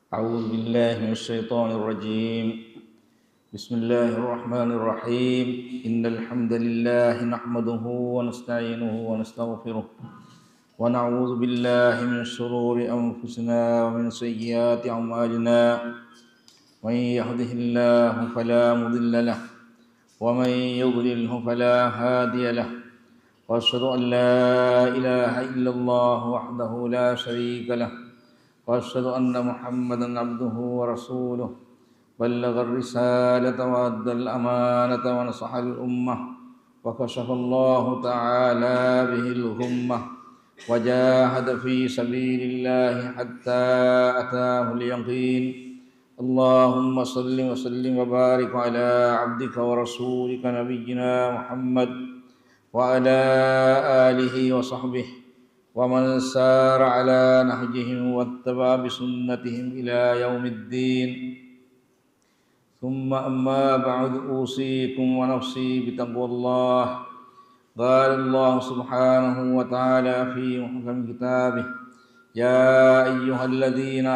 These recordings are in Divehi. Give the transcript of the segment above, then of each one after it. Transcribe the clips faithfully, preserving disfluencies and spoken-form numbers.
أعوذ بالله من الشيطان الرجيم. بسم الله الرحمن الرحيم. إن الحمد لله نحمده ونستعينه ونستغفره، ونعوذ بالله من شرور أنفسنا ومن سيئات أعمالنا. من يهده الله فلا مضل له، ومن يضلله فلا هادي له. وأشهد أن لا إله إلا الله وحده لا شريك له، وأشهد أن محمدا عبده ورسوله. بلغ الرسالة وأدى الأمانة ونصح الأمة، وكشف الله تعالى به الغمة، وجاهد في سبيل الله حتى أتاه اليقين. اللهم صل وسلم وبارك على عبدك ورسولك نبينا محمد وعلى آله وصحبه ومن سار على نهجهم واتبع بسنتهم إلى يوم الدين. ثم أما بعد، أوصيكم ونفسي بتقوى الله. قال الله سبحانه وتعالى في محكم كتابه: يا أيها الذين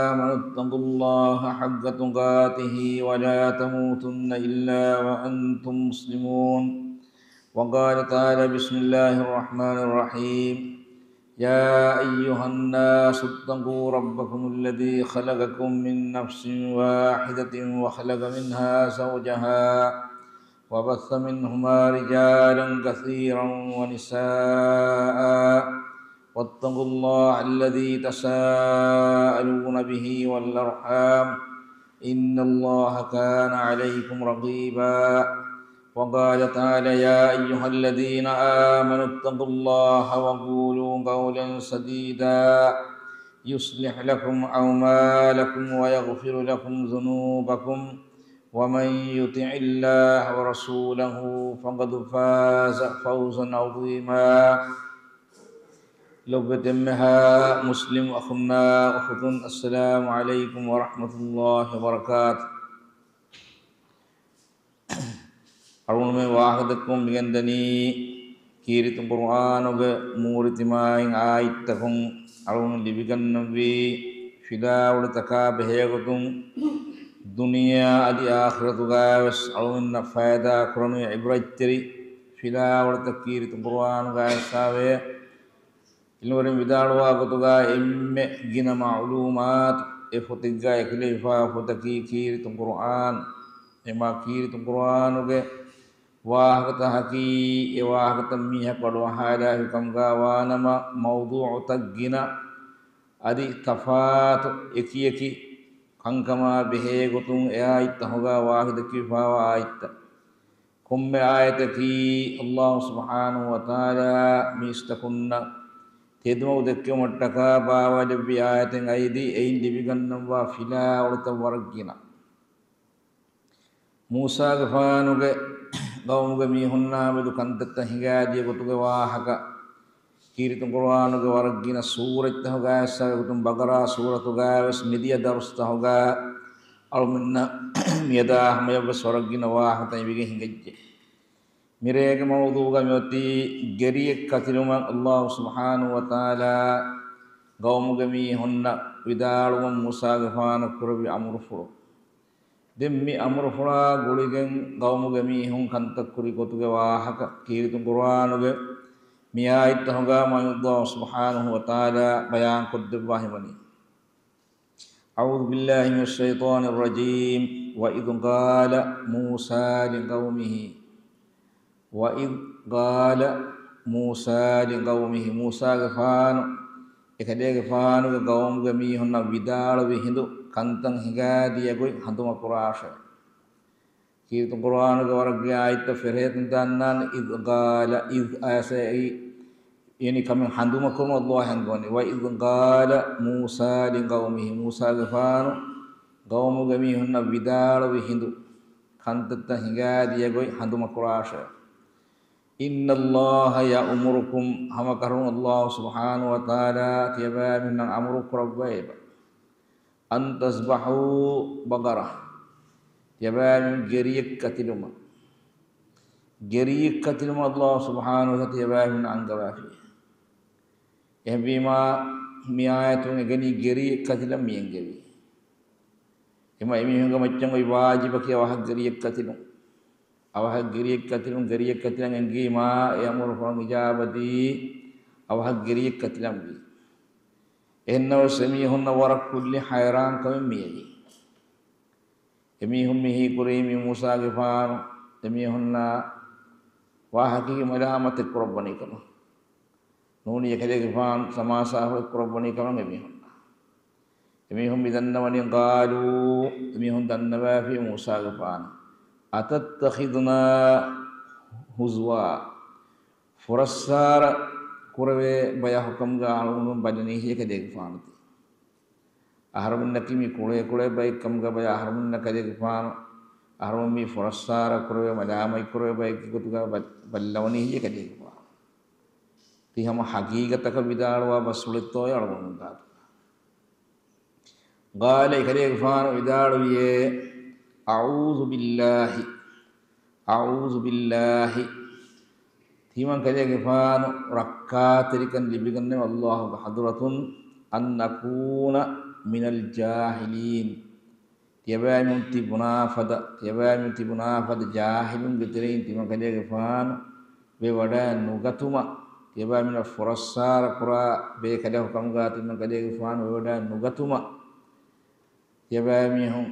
آمنوا اتقوا الله حق تقاته ولا تموتن إلا وأنتم مسلمون. وقال تعالى: بسم الله الرحمن الرحيم. يا أيها الناس اتقوا ربكم الذي خلقكم من نفس واحدة وخلق منها زوجها وبث منهما رجالا كثيرا ونساء، واتقوا الله الذي تساءلون به والأرحام، إن الله كان عليكم رقيبا. وقال تعالى: يا أيها الذين آمنوا اتقوا الله وقولوا قولا سديدا، يصلح لكم أعمالكم ويغفر لكم ذنوبكم، ومن يطع الله ورسوله فقد فاز فوزا عظيما. ލޮބުވެތި އެންމެހާ މުސްލިމް އަޚުންނާ އުޚުތުން، އައްސަލާމު ޢަލައިކުމް ވަރަޙްމަތުﷲި ވަބަރަކާތު. އަޅުގަނޑުމެން ވާހަކަދައްކަމުން މިގެންދަނީ، ކީރިތި ޤުރުއާނުގެ މޫރި ތިމާއިން އާޔަތްތަކުން އަޅުގަނޑު ލިބިގަންނަންވީ ފިލާވަޅުތަކާ ބެހޭގޮތުން، ދުނިޔެއާ އަދި އާޚިރަތުގައިވެސް އަޅުގަނޑުމެންނަށް ފައިދާ ކުރަނިވި ޢިބްރަތްތެރި ފިލާވަޅުތައް ކީރިތި ޤުރުއާނުގައިވެސް އާވޭ. އިލްމުވެރިން ވިދާޅުވާ ގޮތުގައި އެންމެ ގިނަ މަޢުލޫމާތު އެ ފޮތެއްގައި އެކުލެވިފާ ފޮތަކީ ކީރިތި ޤުރުއާން. އެމާ ކީރިތި ޤުރުއާނުގެ ވާހަކަތަކަކީ، އެ ވާހަކަތައް މީހަކު އަޑުއަހާލާފި ކަމުގަ ވާނަމަ، މައުޟޫޢުތައް ގިނަ އަދި ތަފާތު އެކިއެކި ކަންކަމާ ބެހޭ ގޮތުން އެ އާޔަތްތައް ހޮގާ ވާހަކަ ދެއްކިފާވާ އާޔަތްތައް. ކޮންމެ އާޔަތަކީ ﷲ ސުބްޙާނަހޫ ވަތަޢާލާ މީސްތަކުންނަށް ތެދުމަގު ދެއްކެވުމަށްޓަކާ ބާވާލެއްވި އާޔަތެއް އައިދީ، އެއިން ލިބިގަންނަންވާ ފިލާވަޅުތައް ވަރަށް ގިނަ. މޫސާގެފާނުގެ ޤައުމުގެ މީހުންނާމެދު ކަންތައްތައް ހިނގާދިޔަ ގޮތުގެ ވާހަކަ، ކީރިތި ޤުރުއާނުގެ ވަރަށް ގިނަ ސޫރަތްތަކުގައި އެއްސާވެ ގޮތުން ބަޤަރާ ސޫރަތުގައިވެސް މިދިޔަ ދަރުސްތަކުގަ އަޅުމެންނަށް މިއަދާ ހަމަޔަށްވެސް ވަރަށް ގިނަ ވާހަކަތައް އިވިގެން ހިނގައްޖެ. މިރޭގެ މައުޟޫޢުގަ މިއޮތީ ގެރިއެއް ކަތިލުމަށް ﷲ ސުބްޙާނަހޫ ވަތަޢާލާ ޤައުމުގެ މީހުންނަށް ވިދާޅުވަން މޫސާގެފާނަށް ކުރެއްވި އަމުރުފުޅު. ދެން މި އަމުރުފުޅާ ގުޅިގެން ޤައުމުގެ މީހުން ކަންތައް ކުރި ގޮތުގެ ވާހަކަ ކީރިތި ޤުރުއާނުގެ މި އާޔަތްތަކުގަ މާތް ﷲ ސުބްޙާނަހޫ ވަތަޢާލާ ބަޔާން ކޮށްދެއްވާ ހިމަނީ. أعوذ بالله من الشيطان الرجيم. وإذ قال موسى لقومه. وإذ قال موسى لقومه. މޫސާގެފާނު އެކަލޭގެފާނުގެ ޤައުމުގެ މީހުންނަށް ވިދާޅުވި ހިނދު ކަންތައް ހިނގާދިޔަ ގޮތް ހަނދުމަކުރާށޭ. ކީރިތި ޤުރުއާނުގެ ވަރަށް ގިނަ އާޔަތްތައް ފެށޭތަން ދާންނާނެ، إذ قال، إذ އައިސް އެއީ، ޔަޢުނީ ކަމެއް ހަނދުމަކުރުމަށް ﷲ އަށް ހަނދުމަނީ. وإذ قال موسى لقومه، މޫސާގެފާނު ޤައުމުގެ މީހުންނަށް ވިދާޅުވި ހިނދު ކަންތައްތައް ހިނގާދިޔަ ގޮތް ހަނދުމަކުރާށޭ. إن الله يأمركم، ހަމަކަށަވަރުން ﷲ ސުބްޙާނަހޫ ވަތަޢާލާ ތިޔަބައިމީހުންނަށް އަމުރު ކުރައްވައިބަ. أن تذبحوا بقرة، ތިޔަބައިމީހުން ގެރިއެއް ކަތިލުމަށް. ގެރިއެއް ކަތިލުމަށް ﷲ ސުބްޙާނަހޫ ވަތަޢާލާ ތިޔަބައިމީހުން އަންގަވާފި. އެހެންވީމާ، މި އާޔަތުން އެނގެނީ ގެރިއެއް ކަތިލަން މި އެންގެވީ. އެމަ އެމީހުންގެ މައްޗަށް އޮތް ވާޖިބަކީ އަވަހަށް ގެރިއެއް ކަތިލުން. އަވަހަށް ގެރިއެއް ކަތިލުން، ގެރިއެއް ކަތިލަން އެންގީމާ، އެ އަމުރުފުޅަށް އިޖާބަދީ އަވަހަށް ގެރިއެއް ކަތިލަންވީ. އެހެންނަމަވެސް އެމީހުންނަށް ވަރަށް ކުއްލި ހައިރާންކަމެއް މިއައީ. އެމީހުން މި ހީކުރީ މި މޫސާގެފާނު އެމީހުންނާ ވާހަކައިގެ މަލާމަތެއް ކުރައްވަނީ ކަމަށް. ނޫނީ އެކަލޭގެފާނު ތަމާޝާ ކުރައްވަނީ ކަމަށް އެމީހުންނާ. އެމީހުން މި ދަންނަވަނީ، ގާލޫ، އެމީހުން ދަންނަވައިފި މޫސާގެފާނު، އަތައްތަޚިޛުނާ ހުޒުވާ، ފުރައްސާރަ ކުރެވޭ ބަޔަކު ކަމުގަ އަޅުގަނޑު ބަލަނީހޭ ކަލޭގެފާނުތީ. އަހަރުމެންނަކީ މީ ކުޅޭ ކުޅޭ ބައެއް ކަމުގަ ބަޔަށް އަހަރުމެންނަށް ކަލޭގެފާނު، އަހަރުމެން މީ ފުރައްސާރަ ކުރެވޭ، މަލާމަތް ކުރެވޭ ބައެއްގެ ގޮތުގަ ބަ-، ބައްލަވަނީ ހެއްޔޭ ކަލޭގެފާނު؟ ތި ހަމަ ހަގީގަތަކަށް ވިދާޅުވާ ބަސްފުޅެއްތޯ އަޅުގަނޑު ދާތު؟ ގާލަ، އެކަލޭގެފާނު ވިދާޅުވިއޭ، އަޢޫޛު ބިއްލާހި، އަޢޫޛު ބިއްލާހި. ތިމަން ކަލޭގެފާނު ރައްކާތެރިކަން ލިބިގަންނަވެ އައްލާހުގެ ޙަޟްރަތުން، އަން އަކޫނަ މިނަލް ޖާހިލީން. ތިޔަބައިމީހުން ތި ބުނާފަދަ، ތިޔަބައިމީހުން ތި ބުނާފަދަ ޖާހިލުންގެ ތެރެއިން ތިމަން ކަލޭގެފާނު ވެވަޑައި ނުގަތުމަށް، ތިޔަބައިމީހުންނަށް ފުރައްސާރަ ކުރާ ބޭކަލަކު ކަމުގަ ތިމަން ކަލޭގެފާނު ވެވަޑައި ނުގަތުމަށް، ތިޔަބައިމީހުން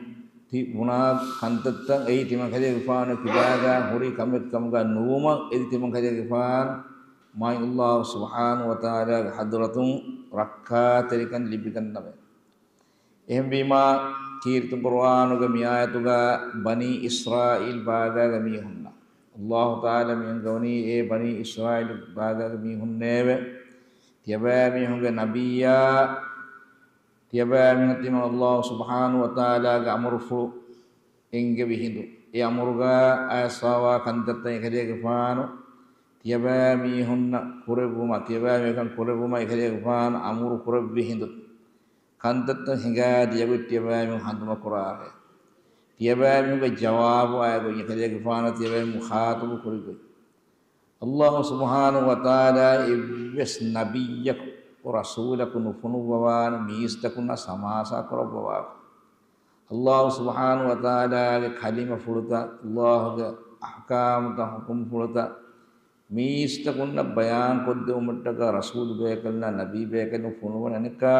ތި ބުނާ ކަންތައްތައް އެއީ ތިމަން ކަލޭގެފާނު ކިބާގާ ހުރި ކަމެއް ކަމުގަ ނުވުމަށް އެދި ތިމަން ކަލޭގެފާނު މާތް އައްލާހު ސުބްޙާނަހޫ ވަތަޢާލާގެ ޙަޟްރަތުން ރައްކާތެރިކަން ލިބިގަންނަވެ. އެހެންވީމާ، ކީރިތި ޤުރުއާނުގެ މި އާޔަތުގަ ބަނީ އިސްރާއީލް ބާގާގެ މީހުންނަށް، އައްލާހު ތަޢާލާ މި އަންގަވަނީ އޭ ބަނީ އިސްރާއީލް ބާގާގެ މީހުންނޭވެ! ތިޔަބައިމީހުންގެ ނަބިއްޔާ، ތިޔަބައިމީހުން ތިމަން އައްލާހު ސުބްޙާނަހޫ ވަތަޢާލާގެ އަމުރުފުޅު އެންގެވި ހިނދު، އެ އަމުރުގަ އައިސްފާވާ ކަންތައްތައް އެކަލޭގެފާނު ތިޔަބައިމީހުންނަށް ކުރެއްވުމަށް، ތިޔަބައިމީހުން ކަން ކުރެއްވުމަށް އެކަލޭގެފާނު އަމުރު ކުރެއްވި ހިނދު، ކަންތައްތައް ހިނގާ ދިޔަގޮތް ތިޔަބައިމީހުން ހަނދުމަ ކުރާށޭ. ތިޔަބައިމީހުންގެ ޖަވާބު އައިގޮތް އެކަލޭގެފާނަށް ތިޔަބައިމީހުން ޚާޠަބު ކުރިގޮތް. އައްލާހު ސުބްޙާނަހޫ ވަތަޢާލާ އެއްވެސް ނަބިއްޔަކު ރަސޫލަކު ނުފޮނުއްވަވާނެ މީސްތަކުންނާ ސަމާސާ ކުރައްވަވާކަން. އައްލާހު ސުބްޙާނަހޫ ވަތަޢާލާގެ ކަލިމަފުޅުތައް، އައްލާހުގެ އަޙްކާމުތައް، ޙުކުމްފުޅުތައް މީސްތަކުންނަށް ބަޔާންކޮށްދެވުމަށްޓަކާ ރަސޫލު ބޭކަލުންނާ ނަބީ ބޭކަލުން ފޮނުވަން އަނެއްކާ،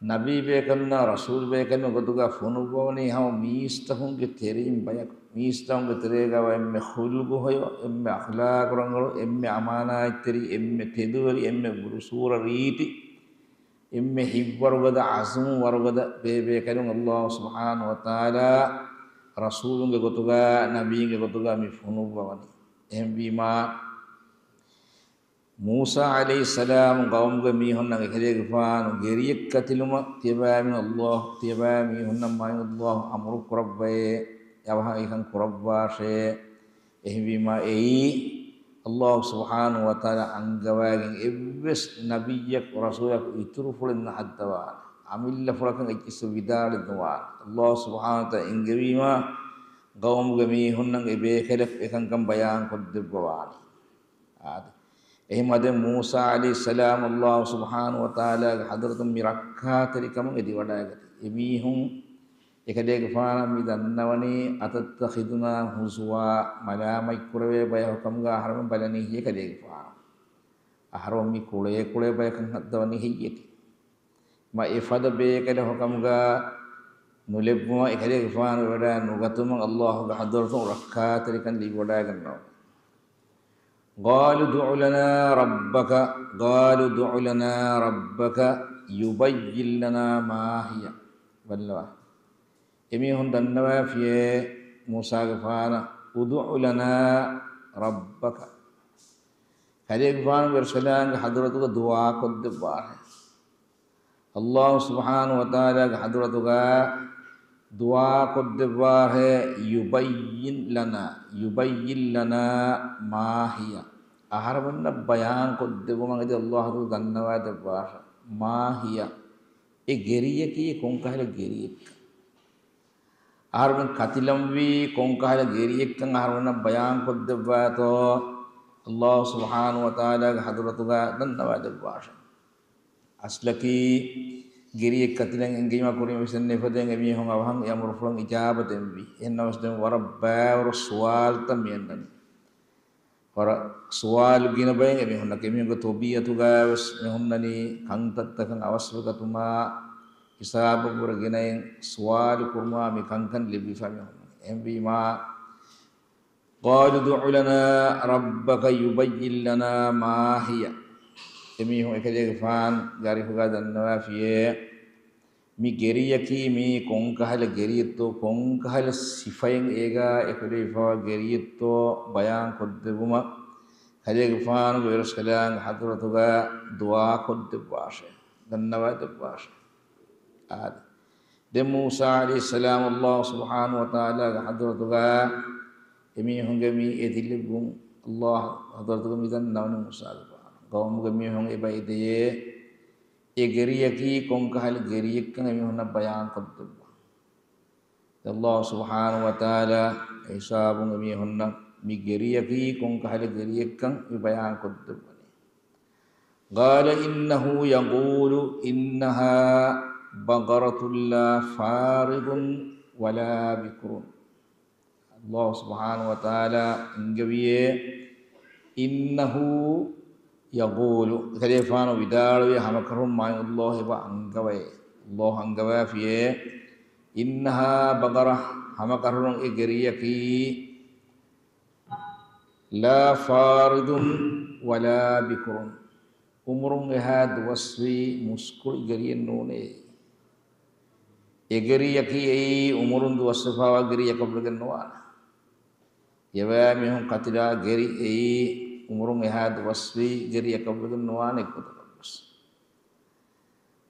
ނަބީ ބޭކަލުންނާ ރަސޫލު ބޭކަލުން ގޮތުގަ ފޮނުއްވަވަނީ ހަމަ މީސްތަކުންގެ ތެރެއިން ބަޔަކު. މީސްތަކުންގެ ތެރޭގަވާ އެންމެ ޚުލްޤު ހޮޔު، އެންމެ އަޚްލާޤު ރަނގަޅު، އެންމެ އަމާނާތްތެރި، އެންމެ ތެދުވެރި، އެންމެ ބުރުސޫރަ ރީތި، އެންމެ ހިތްވަރުގަދަ، އަޒުމް ވަރުގަދަ ބޭބޭކަލުން އައްލާހު ސުބްޙާނަހޫ ވަތަޢާލާ ރަސޫލުންގެ ގޮތުގަ، ނަބީންގެ ގޮތުގަ މި ފޮނުއްވަވަނީ. އެހެންވީމާ، މޫސާ ޢަލައިހިއްސަލާމް ޤައުމުގެ މީހުންނަށް އެކަލޭގެފާނު ގެރިއެއް ކަތިލުމަށް ތިޔަބައިމީހުން އައްލާހު، ތިޔަބައިމީހުންނަށް މާތް އައްލާހު އަމުރު ކުރައްވައޭ، އަވަހަށް އެކަން ކުރައްވާށޭ. އެހެންވީމާ އެއީ، އައްލާހު ސުބްޙާނަހޫ ވަތަޢާލާ އަންގަވައިގެން އެއްވެސް ނަބިއްޔަކު ރަސޫލަކު އިތުރުފުޅެއް ނަހައްދަވާނެ، އަމިއްލަފުޅަކަށް އެއްޗިއްސު ވިދާޅެއް ނުވާނެ. އައްލާހު ސުބްޙާނަހޫ ވަތަޢާލާ އެންގެވީމާ، ޤައުމުގެ މީހުންނަށް އެބޭކަލަކު އެކަންކަން ބަޔާން ކޮށްދެއްވަވާނެ. އާދެ. އެހެންމަ ދެން މޫސާ ޢަލައިހިއްސަލާމް އައްލާހު ސުބްޙާނަހޫ ވަތަޢާލާގެ ޙަޟްރަތުން މި ރައްކާތެރިކަމުން އެދިވަޑައިގަތީ. އެމީހުން އެކަލޭގެފާނަށް މި ދަންނަވަނީ، އަތައްތަޚިޛުނާ ހުޒުވާ، މަލާމަތްކުރެވޭ ބަޔަކު ކަމުގަ އަހަރެމެން ބަލަނީ ހެއްޔޭ ކަލޭގެފާނު؟ އަހަރެމެން މި ކުޅޭ ކުޅޭ ބަޔަކަށް ހައްދަވަނީ ހެއްޔެކޭ؟ މަ އެފަދަ ބޭކަލެއް ހޮކަމުގަ ނުލެއްވުމަށް އެކަލޭގެފާނު ވެވަޑައި ނުގަތުމަށް އައްލާހުގެ ޙަޟްރަތުން ރައްކާތެރިކަން ލިބިވަޑައިގަންނަވަނީ. قَالُوا ادْعُ لَنَا رَبَّكَ، قَالُوا ادْعُ لَنَا رَبَّكَ يُبَيِّن لَنَا مَا هِيَ. ބައްލަވާ. އެމީހުން ދަންނަވައިފިއޭ މޫސާގެފާނަށް، ادْعُ لَنَا رَبَّكَ. ކަލޭގެފާނު އިރުޝަލާމްގެ ޙަޟްރަތުގަ ދުޢާކޮށްދެއްވާށޭ. އައްލާހު ސުބްޙާނަހޫ ވަތަޢާލާގެ ޙަޟްރަތުގަ ދުޢާކޮށްދެއްވާށޭ، يُبَيِّن لَنَا، يُبَيِّن لَنَا مَا هِيَ. އަހަރެމެންނަށް ބަޔާންކޮށްދެއްވުމަށް އެދި އައްލާހު ދަންނަވައިދެއްވާށޭ. مَا هِيَ. އެ ގެރިއަކީ ކޮންކަހަލަ ގެރިއެއްކަން. އަހަރެމެން ކަތިލަންވީ ކޮންކަހަލަ ގެރިއެއްކަން އަހަރެމެންނަށް ބަޔާންކޮށްދެއްވާތޯ، އައްލާހު ސުބްޙާނަހޫ ވަތަޢާލާގެ ޙަޟްރަތުގަ ދަންނަވައިދެއްވާށޭ. އަސްލަކީ، ގެރިއެއް ކަތިލަން އެނގިއްޔާ ކުރިން ވެސް ދެން އެފަދައިން އެމީހުން އަވަހަށް އެ އަމުރުފުޅަށް އިޖާބަ ދެންވީ. އެހެންނަމަވެސް ދެން ވަރަށް ބައިވަރު ސުވާލުތައް މި އަންނަނީ. ވަރަށް ސުވާލު ގިނަ ބައެއް އެމީހުންނަކީ. އެމީހުންގެ ތަބީޢަތުގައި ވެސް މި ހުންނަނީ ކަންތައްތަކަށް އަވަސްވެގަތުމާ، ހިސާބަށްވުރެ ގެނައިން ސުވާލު ކުރުމާ މި ކަންކަން ލިބިފަ މި ހުންނަނީ. އެހެންވީމާ، قَالُوا ادْعُ لَنَا رَبَّكَ يُبَيِّن لَنَا مَا هِيَ. އެމީހުން އެކަލޭގެފާނުގެ އަރިހުގަ ދަންނަވާފިޔޭ، މި ގެރިއަކީ މީ ކޮންކަހަލަ ގެރިއެއްތޯ، ކޮންކަހަލަ ސިފައެއް އޭގާ އެކުލެވިފައިވާ ގެރިއެއްތޯ ބަޔާން ކޮށްދެއްވުމަށް ކަލޭގެފާނުގެ ވެރިރަސްކަލާނގެ ޙަޟްރަތުގަ ދުޢާ ކޮށްދެއްވާށޭ، ދަންނަވައިދެއްވާށޭ. އާދެ. ދެން މޫސާ ޢަލައިހިއްސަލާމް ﷲ ސުބްޙާނަހޫ ވަތަޢާލާގެ ޙަޟްރަތުގަ އެމީހުންގެ މި އެދިލެއްވުން ﷲ ޙަޟްރަތުގަ މި ދަންނަވަނީ މޫސާގެފާނު ޤައުމުގެ މީހުން އެބަ އެދެޔޭ، އެ ގެރިއަކީ ކޮންކަހަލަ ގެރިއެއްކަން އެމީހުންނަށް ބަޔާން ކޮށްދެއްވާ. ﷲ ސުބްޙާނަހޫ ވަތަޢާލާ ހިސާބުން އެމީހުންނަށް މި ގެރިއަކީ ކޮންކަހަލަ ގެރިއެއްކަން މި ބަޔާން ކޮށްދެއްވަނީ. قَالَ إِنَّهُ يَقُولُ إِنَّهَا بَقَرَةٌ لَا فَارِضٌ وَلَا بِكْرٌ. ﷲ ސުބްޙާނަހޫ ވަތަޢާލާ އެންގެވިޔޭ، إِنَّهُ يَقُولُ، ކަލޭގެފާނު ވިދާޅުވި ހަމަކަށަވަރުން މާތް ﷲ އެބަ އަންގަވައޭ. ﷲ އަންގަވާފިޔޭ، إِنَّهَا بَقَرَةٌ، ހަމަކަށަވަރުން އެ ގެރިއަކީ، لَا فَارِضٌ وَلَا بِكْرٌ، އުމުރުން އެހާ ދުވަސްވީ މުސްކުޅި ގެރިއެއް ނޫނޭ. އެ ގެރިއަކީ އެއީ އުމުރުން ދުވަސްވެފައިވާ ގެރިއަކަށްވެގެން ނުވާނެ. ތިޔަބައިމީހުން ކަތިލާ ގެރި އެއީ އުމުރުން އެހާ ދުވަސްވީ ގެރިއަކަށްވެގެން ނުވާނެ އެއްގޮތަކަށްވެސް.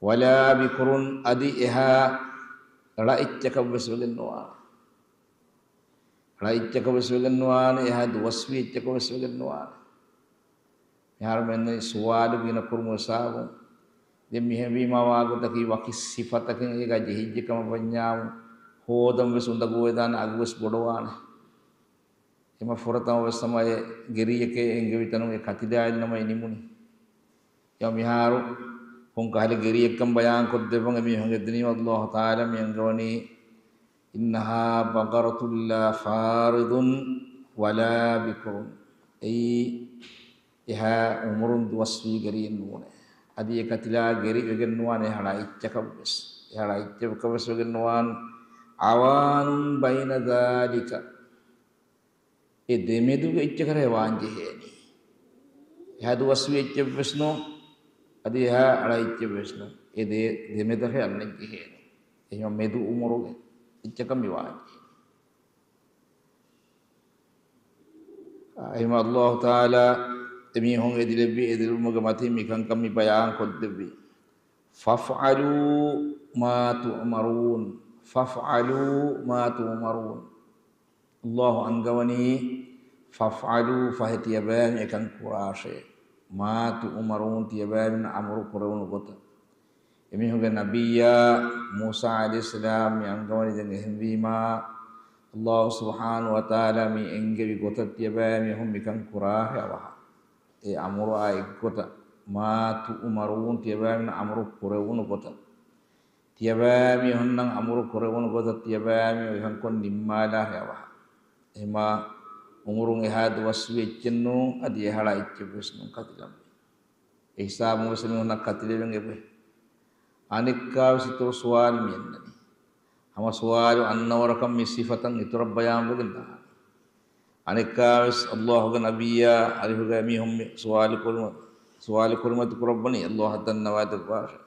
وَلَا بِكْرٌ، އަދި އެހާ ޅަ އެއްޗަކަށްވެސް ވެގެން ނުވާނެ. ޅަ އެއްޗަކަށްވެސް ވެގެން ނުވާނެ، އެހާ ދުވަސްވީ އެއްޗަކަށްވެސް ވެގެން ނުވާނެ. މިހާރު މެންނަނީ ސުވާލު ގިނަ ކުރުމުގެ ސަބަބުން. ދެން މިހެންވީމާ ވާގޮތަކީ ވަކި ސިފަތަކެއް އޭގަ ޖެހިއްޖެ ކަމަށް ވަންޏާމު، ހޯދަން ވެސް އުނދަގޫވެދާނެ، އަގުވެސް ބޮޑުވާނެ. އެމަ ފުރަތަމަ ވެސް ހަމަ އެ ގެރިއެކޭ އެންގެވި ތަނުން އެ ކަތިލާއިން ނަމަ އެ ނިމުނީ. އެ މިހާރު ކޮންކަހަލަ ގެރިއެއްކަން ބަޔާން ކޮށްދެއްވަން އެމީހުން އެދެނީ، ﷲ ތަޢާލާ މި އަންގަވަނީ، إِنَّهَا بَقَرَةٌ لَا فَارِضٌ وَلَا بِكْرٌ. އެއީ އެހާ އުމުރުން ދުވަސްވީ ގެރިއެއް ނޫނޭ. އަދި އެ ކަތިލާ ގެރި ވެގެން ނުވާނެ އެހާ ޅަ އެއްޗަކަށްވެސް. އެހާ ޅަ އެއްޗަކަށްވެސް ވެގެން ނުވާނެ. عَوَانٌ بَيْنَ ذَٰلِكَ. އެ ދެމެދުގެ އެއްޗަކަށް ވާން ޖެހޭނީ. އެހާ ދުވަސްވީ އެއްޗެއްވެސް ނޫން، އަދި އެހާ އަޅަ އެއްޗެއްވެސް ނޫން. އެ ދެ، ދެމެދަށް އަންނަން ޖެހޭނީ. އެހެން މެދު އުމުރުގެ އެއްޗަކަށް މި ވާން ޖެހޭނީ. އެހެން ﷲ ތަޢާލާ އެމީހުން އެދިލެއްވި އެދިލުމުގެ މަތިން މި ކަންކަން މި ބަޔާން ކޮށްދެއްވި. فَافْعَلُوا مَا تُؤْمَرُونَ، فَافْعَلُوا مَا تُؤْمَرُونَ. ﷲ އަންގަވަނީ، فَافْعَلُوا، ފަހެ ތިޔަބައިމީހުން އެކަން ކުރާށޭ. مَا تُؤْمَرُونَ، ތިޔަބައިމީހުން އަމުރު ކުރެވުނު ގޮތަށް. އެމީހުންގެ ނަބިއްޔާ މޫސާ ޢަލައިހިއްސަލާމް މި އަންގަވަނީ ދެން އެހެންވީމާ، ﷲ ސުބްޙާނަހޫ ވަތަޢާލާ މި އެންގެވި ގޮތަށް ތިޔަބައިމީހުން މިކަން ކުރާށޭ އަވަހަށް. އެ އަމުރާ އެއްގޮތަށް، مَا تُؤْمَرُونَ، ތިޔަބައިމީހުން އަމުރު ކުރެވުނު ގޮތަށް. ތިޔަބައިމީހުންނަށް އަމުރު ކުރެވުނު ގޮތަށް ތިޔަބައިމީހުން އެކަންކޮށް ނިންމާލާށޭ އަވަހަށް. އެހެމާ އުމުރުން އެހާ ދުވަސްވީ އެއްޗެއް ނޫން، އަދި އެހާ ޅަ އެއްޗެއްވެސް ނޫން ކަތިލަންވީ. އެ ހިސާބުން ވެސް އެމީހުންނަށް ކަތިލެވެން އެބަ. އަނެއްކާވެސް އިތުރު ސުވާލު މި އަންނަނީ. ހަމަ ސުވާލު އަންނަ ވަރަކަށް މި ސިފަތައް އިތުރަށް ބަޔާންވެގެން ދާނެ. އަނެއްކާވެސް ﷲގެ ނަބިއްޔާ އަރިހުގައި މީހުން މި ސުވާލު ކުރިމަ-، ސުވާލު ކުރިމަތި ކުރައްވަނީ ﷲ އަށް ދަންނަވާދެއްވާށޭ.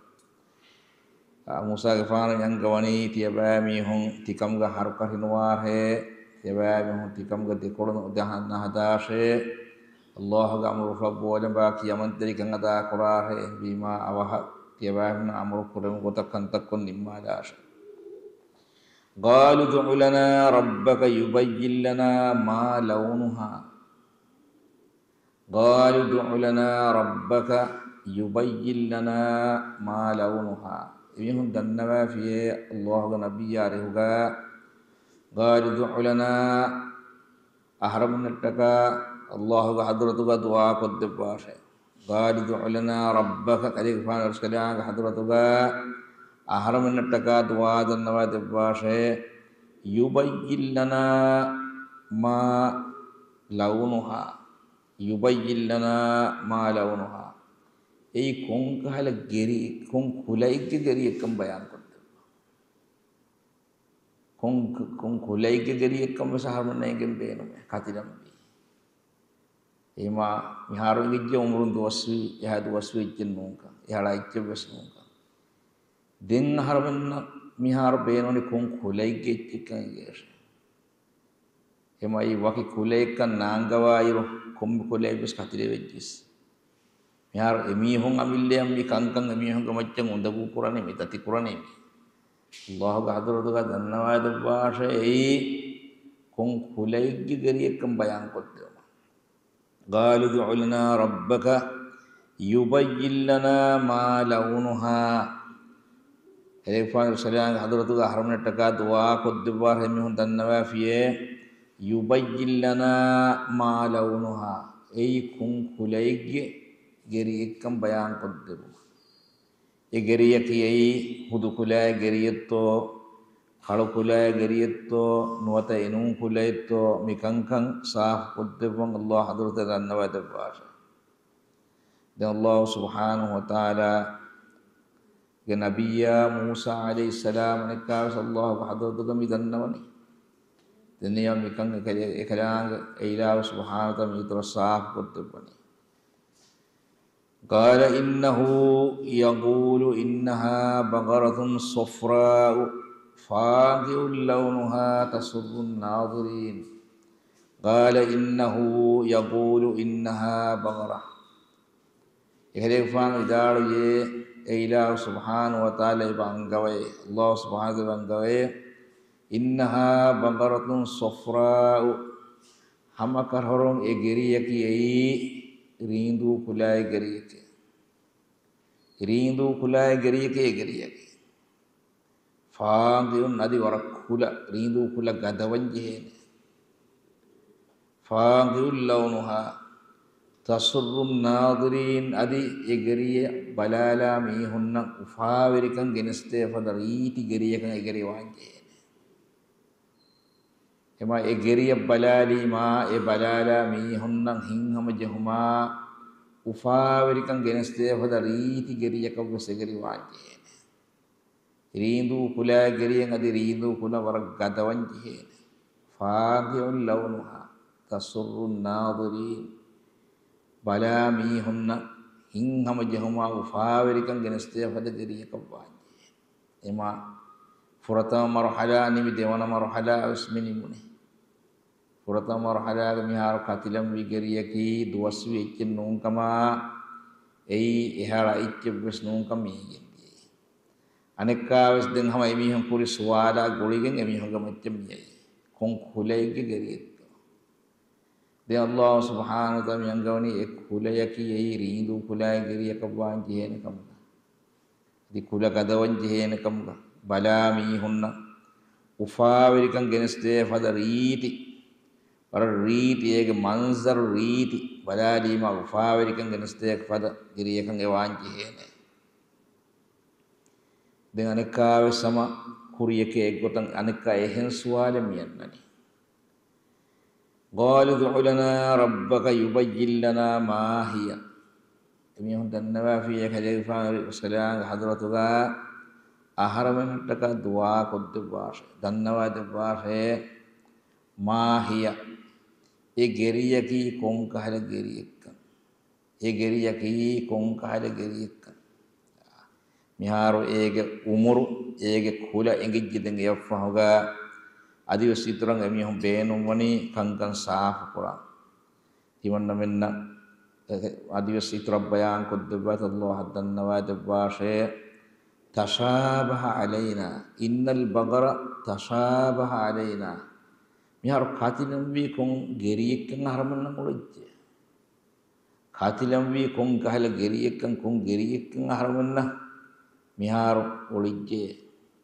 އާ، މޫސާގެފާނު އަންގަވަނީ ތިޔަބައިމީހުން ތިކަމުގަ ހަރުކަށިނުވާށޭ، ތިޔަބައިމީހުން ތިކަމުގަ ދެކޮޅު ނު-، ނަހަ-، ނަހަދާށޭ، ﷲގެ އަމުރުފުޅަށް ބޯލަނބާ ކިޔަމަންތެރިކަން އަދާކުރާށޭ، އެހެންވީމާ އަވަހަށް ތިޔަބައިމީހުން އަމުރު ކުރެވުނު ގޮތަށް ކަންތައްކޮށް ނިންމާލާށޭ. قَالُوا ادْعُ لَنَا رَبَّكَ يُبَيِّن لَنَا مَا لَوْنُهَا. قَالُوا ادْعُ لَنَا رَبَّكَ يُبَيِّن لَنَا مَا لَوْنُهَا. އެމީހުން ދަންނަވާފިޔޭ ﷲގެ ނަބިއްޔާ އަރިހުގަ، قَالُوا ادْعُ لَنَا، އަހަރެމެންނަށްޓަކާ ﷲގެ ޙަޟްރަތުގަ ދުޢާ ކޮށްދެއްވާށޭ. قَالُوا ادْعُ لَنَا رَبَّكَ، ކަލޭގެފާނު ވެރިރަސްކަލާނގެ ޙަޟްރަތުގަ އަހަރަމެންނަށްޓަކާ ދުޢާ ދަންނަވާ ދެއްވާށޭ، يبين لنا ما لونها، يبين لنا ما لونها. އެއީ ކޮންކަހަލަ ގެރި، ކޮން ކުލައެއްގެ ގެރިއެއްކަން ބަޔާންކޮށްދެއްވާ. ކޮން، ކޮން ކުލައެއްގެ ގެރިއެއްކަން ވެސް އަހަރުމެންނަށް އެނގެން ބޭނުމޭ، ކަތިލަންވީ. އެހެމާ މިހާރު އެނގިއްޖެ އުމުރުން ދުވަސްވީ، އެހާ ދުވަސްވީ އެއްޗެއް ނޫންކަން، އެހާ އެއްޗެއް ވެސް ނޫންކަން. ދެން އަހަރުމެންނަށް މިހާރު ބޭނުނީ ކޮން ކުލައެއްގެ އެއްޗެއްކަން އެނގޭށޭ. އެމައި ވަކި ކުލައެއްކަން ނާންގަވާއިރު، ކޮންމެ ކުލައެއްވެސް ކަތިލެވެއްޖިސް. މިހާރު އެމީހުން އަމިއްލަޔަށް މި ކަންކަން އެމީހުންގެ މައްޗަށް އުނދަގޫ ކުރަނީ މި، ދަތި ކުރަނީ މި. ﷲ ގެ ޙަޟްރަތުގަ ދަންނަވާދެއްވާށޭ އެއީ ކޮން ކުލައެއްގެ ގެރިއެއްކަން ބަޔާންކޮށްދެވުމަށް. قَالُوا ادْعُ لَنَا رَبَّكَ يُبَيِّن لَنَا مَا لَوْنُهَا. އެކަލޭގެފާނު ސަލާމްގެ ޙަޟްރަތުގަ އަހަރުމެންނަށްޓަކާ ދުޢާ ކޮށްދެއްވާށޭ އެމީހުން ދަންނަވާފިޔޭ، يُبَيِّن لَنَا مَا لَوْنُهَا، އެއީ ކޮން ކުލައެއްގެ ގެރިއެއްކަން ބަޔާންކޮށްދެއްވުމަށް. އެ ގެރިޔަކީ އެއީ ހުދު ކުލައިގެ ގެރިއެއްތޯ، ކަޅު ކުލައިގެ ގެރިއެއްތޯ، ނުވަތަ އެނޫން ކުލައެއްތޯ، މި ކަންކަން ސާފުކޮށްދެއްވަން ﷲ ޙަޟްރަތަށް ދަންނަވާދެއްވާށޭ. ދެން ﷲ ސުބްޙާނަހޫ ވަތަޢާލާގެ ނަބިއްޔާ މޫސާ ޢަލައިހިއްސަލާމް އަނެއްކާވެސް ﷲ ގެ ޙަޟްރަތުގަ މި ދަންނަވަނީ. ދެން މިކަން އެކަ-، އެކަލާނގެ އެއިލާހު ސުބްޙާނަހޫ ވަތަޢާލާ މީތުރަށް ސާފުކޮށްދެއްވަނީ. قَالَ إِنَّهُ يَقُولُ إِنَّهَا بَقَرَةٌ صَفْرَاءُ فَاقِعٌ لَوْنُهَا تَسُرُّ النَّاظِرِينَ. قَالَ إِنَّهُ يَقُولُ إِنَّهَا بَقَرَةٌ. އެކަލޭގެފާނު ވިދާޅުވިއޭ، އެއިލާހު ސުބްޙާނަހޫ ވަތަޢާލާ އެބަ އަންގަވައޭ، ﷲ ސުބްޙާނަހޫ ވަތަޢާލާ އެބަ އަންގަވައޭ، إِنَّهَا بَقَرَةٌ صَفْرَاءُ، ހަމަކަށަވަރުން އެ ގެރިޔަކީ އެއީ ރީނދޫ ކުލައިގެ ގެރިޔެކޭ. ރީނދޫ ކުލައިގެ ގެރިޔެކޭ އެ ގެރިޔަކީ. فَاقِعٌ، އަދި ވަރަށް ކުލަ، ރީނދޫ ކުލަ ގަދަވަން ޖެހޭނެ. فَاقِعٌ لَوْنُهَا تَسُرُّ النَّاظِرِينَ، އަދި އެ ގެރިޔަށް ބަލާލާ މީހުންނަށް އުފާވެރިކަން ގެނެސްދޭ ފަދަ ރީތި ގެރިޔަކަށް އެ ގެރި ވާން ޖެހޭނެ. އެމަ އެ ގެރިޔަށް ބަލާލީމާ، އެ ބަލާލާ މީހުންނަށް ހިތްހަމަޖެހުމާ، އުފާވެރިކަން ގެނެސްދޭ ފަދަ ރީތި ގެރިޔަކަށްވެސް އެ ގެރި ވާން ޖެހޭނެ. ރީނދޫ ކުލައިގެ ގެރިއެއް އަދި ރީނދޫ ކުލަ ވަރަށް ގަދަވަން ޖެހޭނެ. فَاقِعٌ لَوْنُهَا تَسُرُّ النَّاظِرِينَ. ބަލާ މީހުންނަށް ހިތްހަމަޖެހުމާ އުފާވެރިކަން ގެނެސްދޭ ފަދަ ގެރިޔަކަށް ވާން ޖެހޭނެ. އެމާ ފުރަތަމަ މަރުޙަލާ ނިމި ދެވަނަ މަރުޙަލާ ވެސް މި ނިމުނީ. ފުރަތަމަ މަރުޙަލާގަ މިހާރު ކަތިލަންވި ގެރިޔަކީ ދުވަސްވި އެއްޗެއް ނޫންކަމާ، އެއީ އެހާ އެއްޗެއްވެސް ނޫންކަން މި އެނގިގެންދިޔައީ. އަނެއްކާވެސް ދެން ހަމަ އެމީހުން ކުރި ސުވާލާ ގުޅިގެން އެމީހުންގެ މައްޗަށް މިއައީ ކޮން ކުލައެއްގެ ގެރިއެއްތޯ؟ ދެން ﷲ ސުބްޙާނަހޫ ވަތަޢާލާ މި އަންގަވަނީ އެ ކުލަޔަކީ އެއީ ރީނދޫ ކުލައިގެ ގެރިޔަކަށް ވާން ޖެހޭނެ ކަމުގަ. އަދި ކުލަ ގަދަވަން ޖެހޭނެ ކަމުގަ. ބަލާ މީހުންނަށް އުފާވެރިކަން ގެނެސްދޭ ފަދަ ރީތި، ވަރަށް ރީތި، އޭގެ މަންޒަރު ރީތި، ބަލާލީމާ އުފާވެރިކަން ގެނެސްދޭ ފަދަ ގެރިޔަކަށް އެ ވާން ޖެހޭނެ. ދެން އަނެއްކާވެސް ހަމަ ކުރިޔަކޭ އެއްގޮތަށް އަނެއްކާ އެހެން ސުވާލެއް މި އަންނަނީ. قَالُوا ادْعُ لَنَا رَبَّكَ يُبَيِّن لَنَا مَا هِيَ. އެމީހުން ދަންނަވާފިޔޭ ކަލޭގެފާނު ސަލާމްގެ ޙަޟްރަތުގަ އަހަރަމެންނަށްޓަކާ ދުޢާ ކޮށްދެއްވާށޭ، ދަންނަވާދެއްވާށޭ، مَا هِيَ، އެ ގެރިޔަކީ ކޮންކަހަލަ ގެރިއެއްކަން. އެ ގެރިޔަކީ ކޮންކަހަލަ ގެރިއެއްކަން. މިހާރު އޭގެ އުމުރު، އޭގެ ކުލަ އެނގިއްޖެ ދެން އެއަށްފަހުގަ އަދިވެސް އިތުރަށް އެމީހުން ބޭނުންވަނީ ކަންކަން ސާފުކުރަން. ތިމަންނަމެންނަށް އަދިވެސް އިތުރަށް ބަޔާންކޮށްދެއްވާތި ﷲ އަށް ދަންނަވާދެއްވާށޭ. تَشَابَهَ عَلَيْنَا، إِنَّ الْبَقَرَ تَشَابَهَ عَلَيْنَا. މިހާރު ކަތިލަންވީ ކޮން ގެރިއެއްކަން އަހަރުމެންނަށް އުޅެއްޖެ. ކަތިލަންވީ ކޮން ކަހަލަ ގެރިއެއްކަން، ކޮން ގެރިއެއްކަން އަހަރުމެންނަށް މިހާރު އުޅިއްޖެ.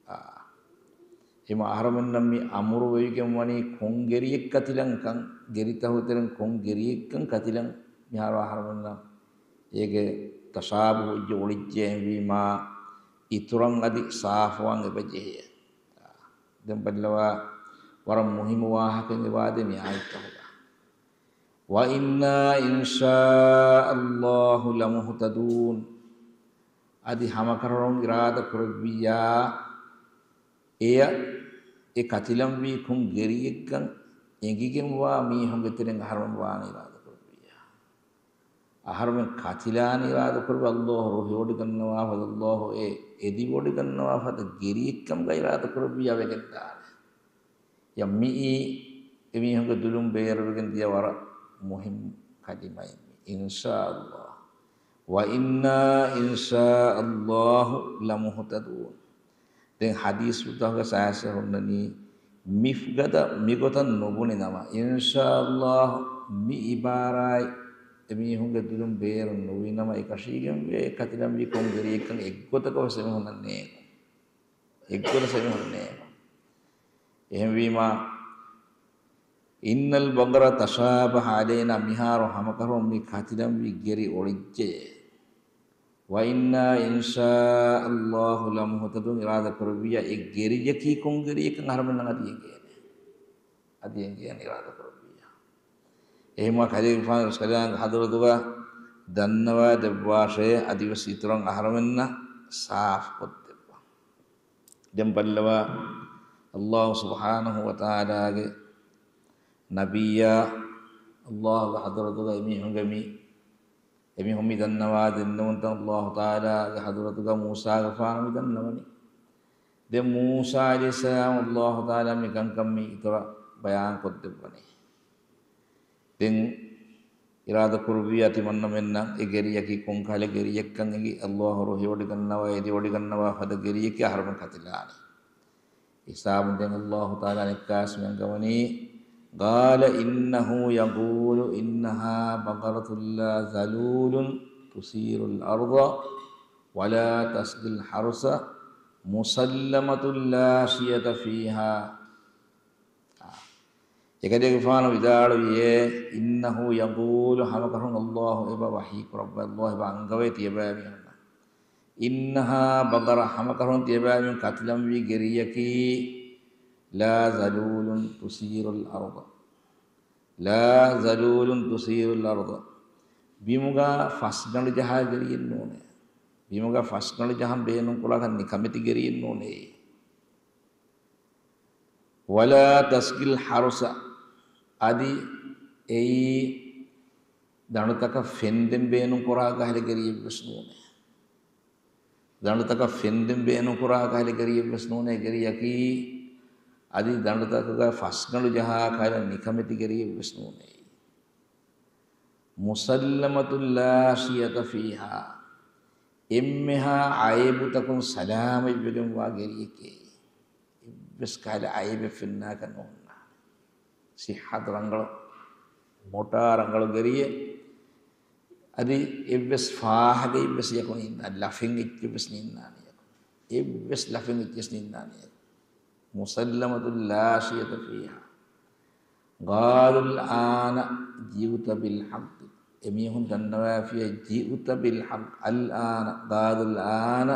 އާ. އެމަ އަހަރުމެންނަށް މި އަމުރު ވެވިގެން ވަނީ ކޮން ގެރިއެއް ކަތިލަންކަން، ގެރިތަހުތެރެން ކޮން ގެރިއެއްކަން ކަތިލަން މިހާރު އަހަރުމެންނަށް އޭގެ ތަޝާބުހު އޮތްޖެ، އުޅިއްޖެ އެހެންވީމާ، އިތުރަށް އަދި ސާފުވާން އެބަޖެހޭ. ދެން ބައްލަވާ، ވަރަށް މުހިއްމު ވާހަކައެއް އެބައާދޭ މި އާޔަތްތަކުގަ. وَإِنَّا إِنْ شَاءَ اللَّهُ لَمُهْتَدُونَ. އަދި ހަމަކަށަވަރުން އިރާދަ ކުރެއްވިއްޔާ، އެޔަށް އެ ކަތިލަންވީ ކޮން ގެރިއެއްކަން އެނގިގެންވާ މީހުންގެ ތެރެއިން އަހަރުމެން ވާނެ އިރާދަ ކުރެއްވިއްޔާ. އަހަރުމެން ކަތިލާނެ އިރާދަ ކުރެއްވިއްޔާ، ﷲ ރުހިވޮޑިގަންނަވާފަދަ، ﷲ އެ އެދިވޮޑިގަންނަވާފަދަ ގެރިއެއްކަމުގަ އިރާދަ ކުރެއްވިއްޔާ ވެގެންދާނެ. ޔަ މިއީ އެމީހުންގެ ދުލުން ބޭރުވެގެން ދިޔަ ވަރަށް މުހިންމު ކަލިމައެއް މި. އިންޝާﷲ. وَإِنَّا إِنْ شَاءَ اللَّهُ لَمُهْتَدُونَ. ދެން ޙަދީޘް ފުއްދަހުގަ ސާސެ ހުންނަނީ، މިފްގަދަ މިގޮތަށް ނުބުނި ނަމަ، އިންޝާﷲ މި އިބާރާތް އެމީހުންގެ ދުލުން ބޭރުން ނުވި ނަމަ، އެކަށީގެންވޭ ކަތިލަންވީ ކޮން ގެރިއެއްކަން އެއްގޮތަކަށް ވެސް އެމީހުންނަށް ނޭނގުން. އެއްގޮތަށް އެމީހުން ނޭނގުން. އެހެންވީމާ، إِنَّ الْبَقَرَ تَشَابَهَ عَلَيْنَا، މިހާރު ހަމަކަށަވަރުން މި ކަތިލަންވީ ގެރި އޮޅިއްޖެ. وَإِنَّا إِنْ شَاءَ اللَّهُ لَمُهْتَدُونَ، އިރާދަ ކުރެއްވިއްޔާ އެ ގެރިއަކީ ކޮން ގެރިއެއްކަން އަހަރުމެންނަށް އަދި އެނގޭނެ. އަދި އެނގޭނެ އިރާދަ ކުރެއްވިއްޔާ. އެހެންވީމާ ކަލޭގެފާނު ރަސްކަލާނގެ ޙަޟްރަތުގަ ދަންނަވާ ދެއްވާށޭ، އަދިވެސް އިތުރަށް އަހަރުމެންނަށް ސާފުކޮށްދެއްވާ. ދެން ބައްލަވާ، ﷲ ސުބްޙާނަހޫ ވަތަޢާލާގެ ނަބިއްޔާ، ﷲގެ ޙަޟްރަތުގަ އެމީހުންގެ މި، އެމީހުން މި ދަންނަވާ ދެންނެވުންތައް ﷲ ތަޢާލާގެ ޙަޟްރަތުގަ މޫސާގެފާނު މި ދަންނަވަނީ. ދެން މޫސާ ޢަލައިހިއްސަލާމް ﷲ ތަޢާލާ މި ކަންކަން މި އިތުރަށް ބަޔާން ކޮށްދެއްވަނީ. ދެން އިރާދަ ކުރެއްވިއްޔާ ތިމަންނަމެންނަށް އެ ގެރިއަކީ ކޮންކަހަލަ ގެރިއެއްކަން އެނގި، ﷲ ރުހިވޮޑިގަންނަވާ، އެދިވޮޑިގަންނަވާ ފަދަ ގެރިއެކޭ އަހަރުމެން ކަތިލާނީ. ހިސާބުން ދެން ﷲ ތަޢާލާ އަނެއްކާވެސް މި އަންގަވަނީ، قَالَ إِنَّهُ يَقُولُ إِنَّهَا بَقَرَةٌ لَا ذَلُولٌ تُثِيرُ الْأَرْضَ وَلَا تَسْقِي الْحَرْثَ مُسَلَّمَةٌ لَا شِيَةَ فِيهَا. އެކަލޭގެފާނު ވިދާޅުވިއޭ، إِنَّهُ يَقُولُ، ހަމަކަށަވަރުން ﷲ އެބަ ވަޙީ ކުރައްވަ، ﷲ އެބަ އަންގަވައޭ ތިޔަބައިމީހުންނަށް. إِنَّهَا بَقَرَةٌ، ހަމަކަށަވަރުން ތިޔަބައިމީހުން ކަތިލަންވީ ގެރިއަކީ، لَا ذَلُولٌ تُثِيرُ الْأَرْضَ، لَا ذَلُولٌ تُثِيرُ الْأَرْضَ، ބިމުގަ ފަސްގަނޑު ޖަހާ ގެރިއެއް ނޫނޭ. ބިމުގަ ފަސްގަނޑު ޖަހަން ބޭނުން ކުރާކަށް ނިކަމެތި ގެރިއެއް ނޫނޭ. وَلَا تَسْقِي الْحَرْثَ، އަދި އެއީ ދަނޑުތަކަށް ފެންދެން ބޭނުން ކުރާ ކަހަލަ ގެރިއެއްވެސް ނޫނޭ. ދަނޑުތަކަށް ފެންދެން ބޭނުން ކުރާ ކަހަލަ ގެރިއެއްވެސް ނޫނޭ. ގެރިއަކީ އަދި ދަނޑުތަކުގަ ފަސްގަނޑު ޖަހާ ކަހަލަ ނިކަމެތި ގެރިއެއްވެސް ނޫނޭ. مُسَلَّمَةٌ لَا شِيَةَ فِيهَا، އެންމެހާ އައިބުތަކުން ސަލާމަތްވެގެންވާ ގެރިއެކޭ. އެއްވެސް ކަހަލަ އައިބެއް ފެންނާކަށް ނޯންނާނެ. ޞިއްޙަތު ރަނގަޅު، މޮޓާ ރަނގަޅު ގެރިއެއް. އަދި އެއްވެސް ފާހަގައެއްވެސް ޔަކުން އިންނާ، ލަފެއް އެއްޗެއްވެސް ނިންނާނެ ޔަކުން. އެއްވެސް ލަފެއް އެއްޗެއްވެސް ނިންނާނެ ޔަކުން. مُسَلَّمَةٌ لَا شِيَةَ فِيهَا. قَالُوا الْآنَ جِئْتَ بِالْحَقِّ. އެމީހުން ދަންނަވާފިޔޭ، جِئْتَ بِالْحَقِّ. الْآنَ، قَالُوا الْآنَ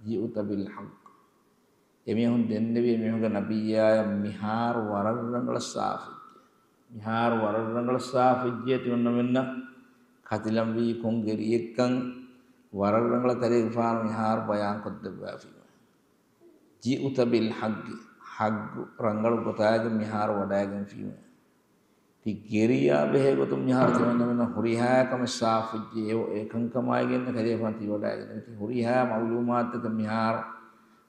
جِئْتَ بِالْحَقِّ. އެމީހުން ދެންނެވި އެމީހުންގެ ނަބިއްޔާޔަށް މިހާރު ވަރަށް ރަނގަޅަށް ސާފުވެއްޖެ. މިހާރު ވަރަށް ރަނގަޅަށް ސާފުވެއްޖެ ތިމަންނަމެންނަށް ކަތިލަންވީ ކޮން ގެރިއެއްކަން ވަރަށް ރަނގަޅަށް ކަލޭގެފާނު މިހާރު ބަޔާން ކޮށްދެއްވާފީމެ. جِئْتَ بِالْحَقِّ، ޙައްޤު ރަނގަޅު ގޮތާގެން މިހާރު ވަޑައިގެންފީމެ. ތި ގެރިއާ ބެހޭ ގޮތުން މިހާރު ތިމަންނަމެންނަށް ހުރިހާ ކަމެއް ސާފުވެއްޖެ، އެ، އެކަންކަމާއިގެން ކަލޭގެފާނު ތި ވަޑައިގެން ތި ހުރިހާ މަޢުލޫމާތުތަކެއް މިހާރު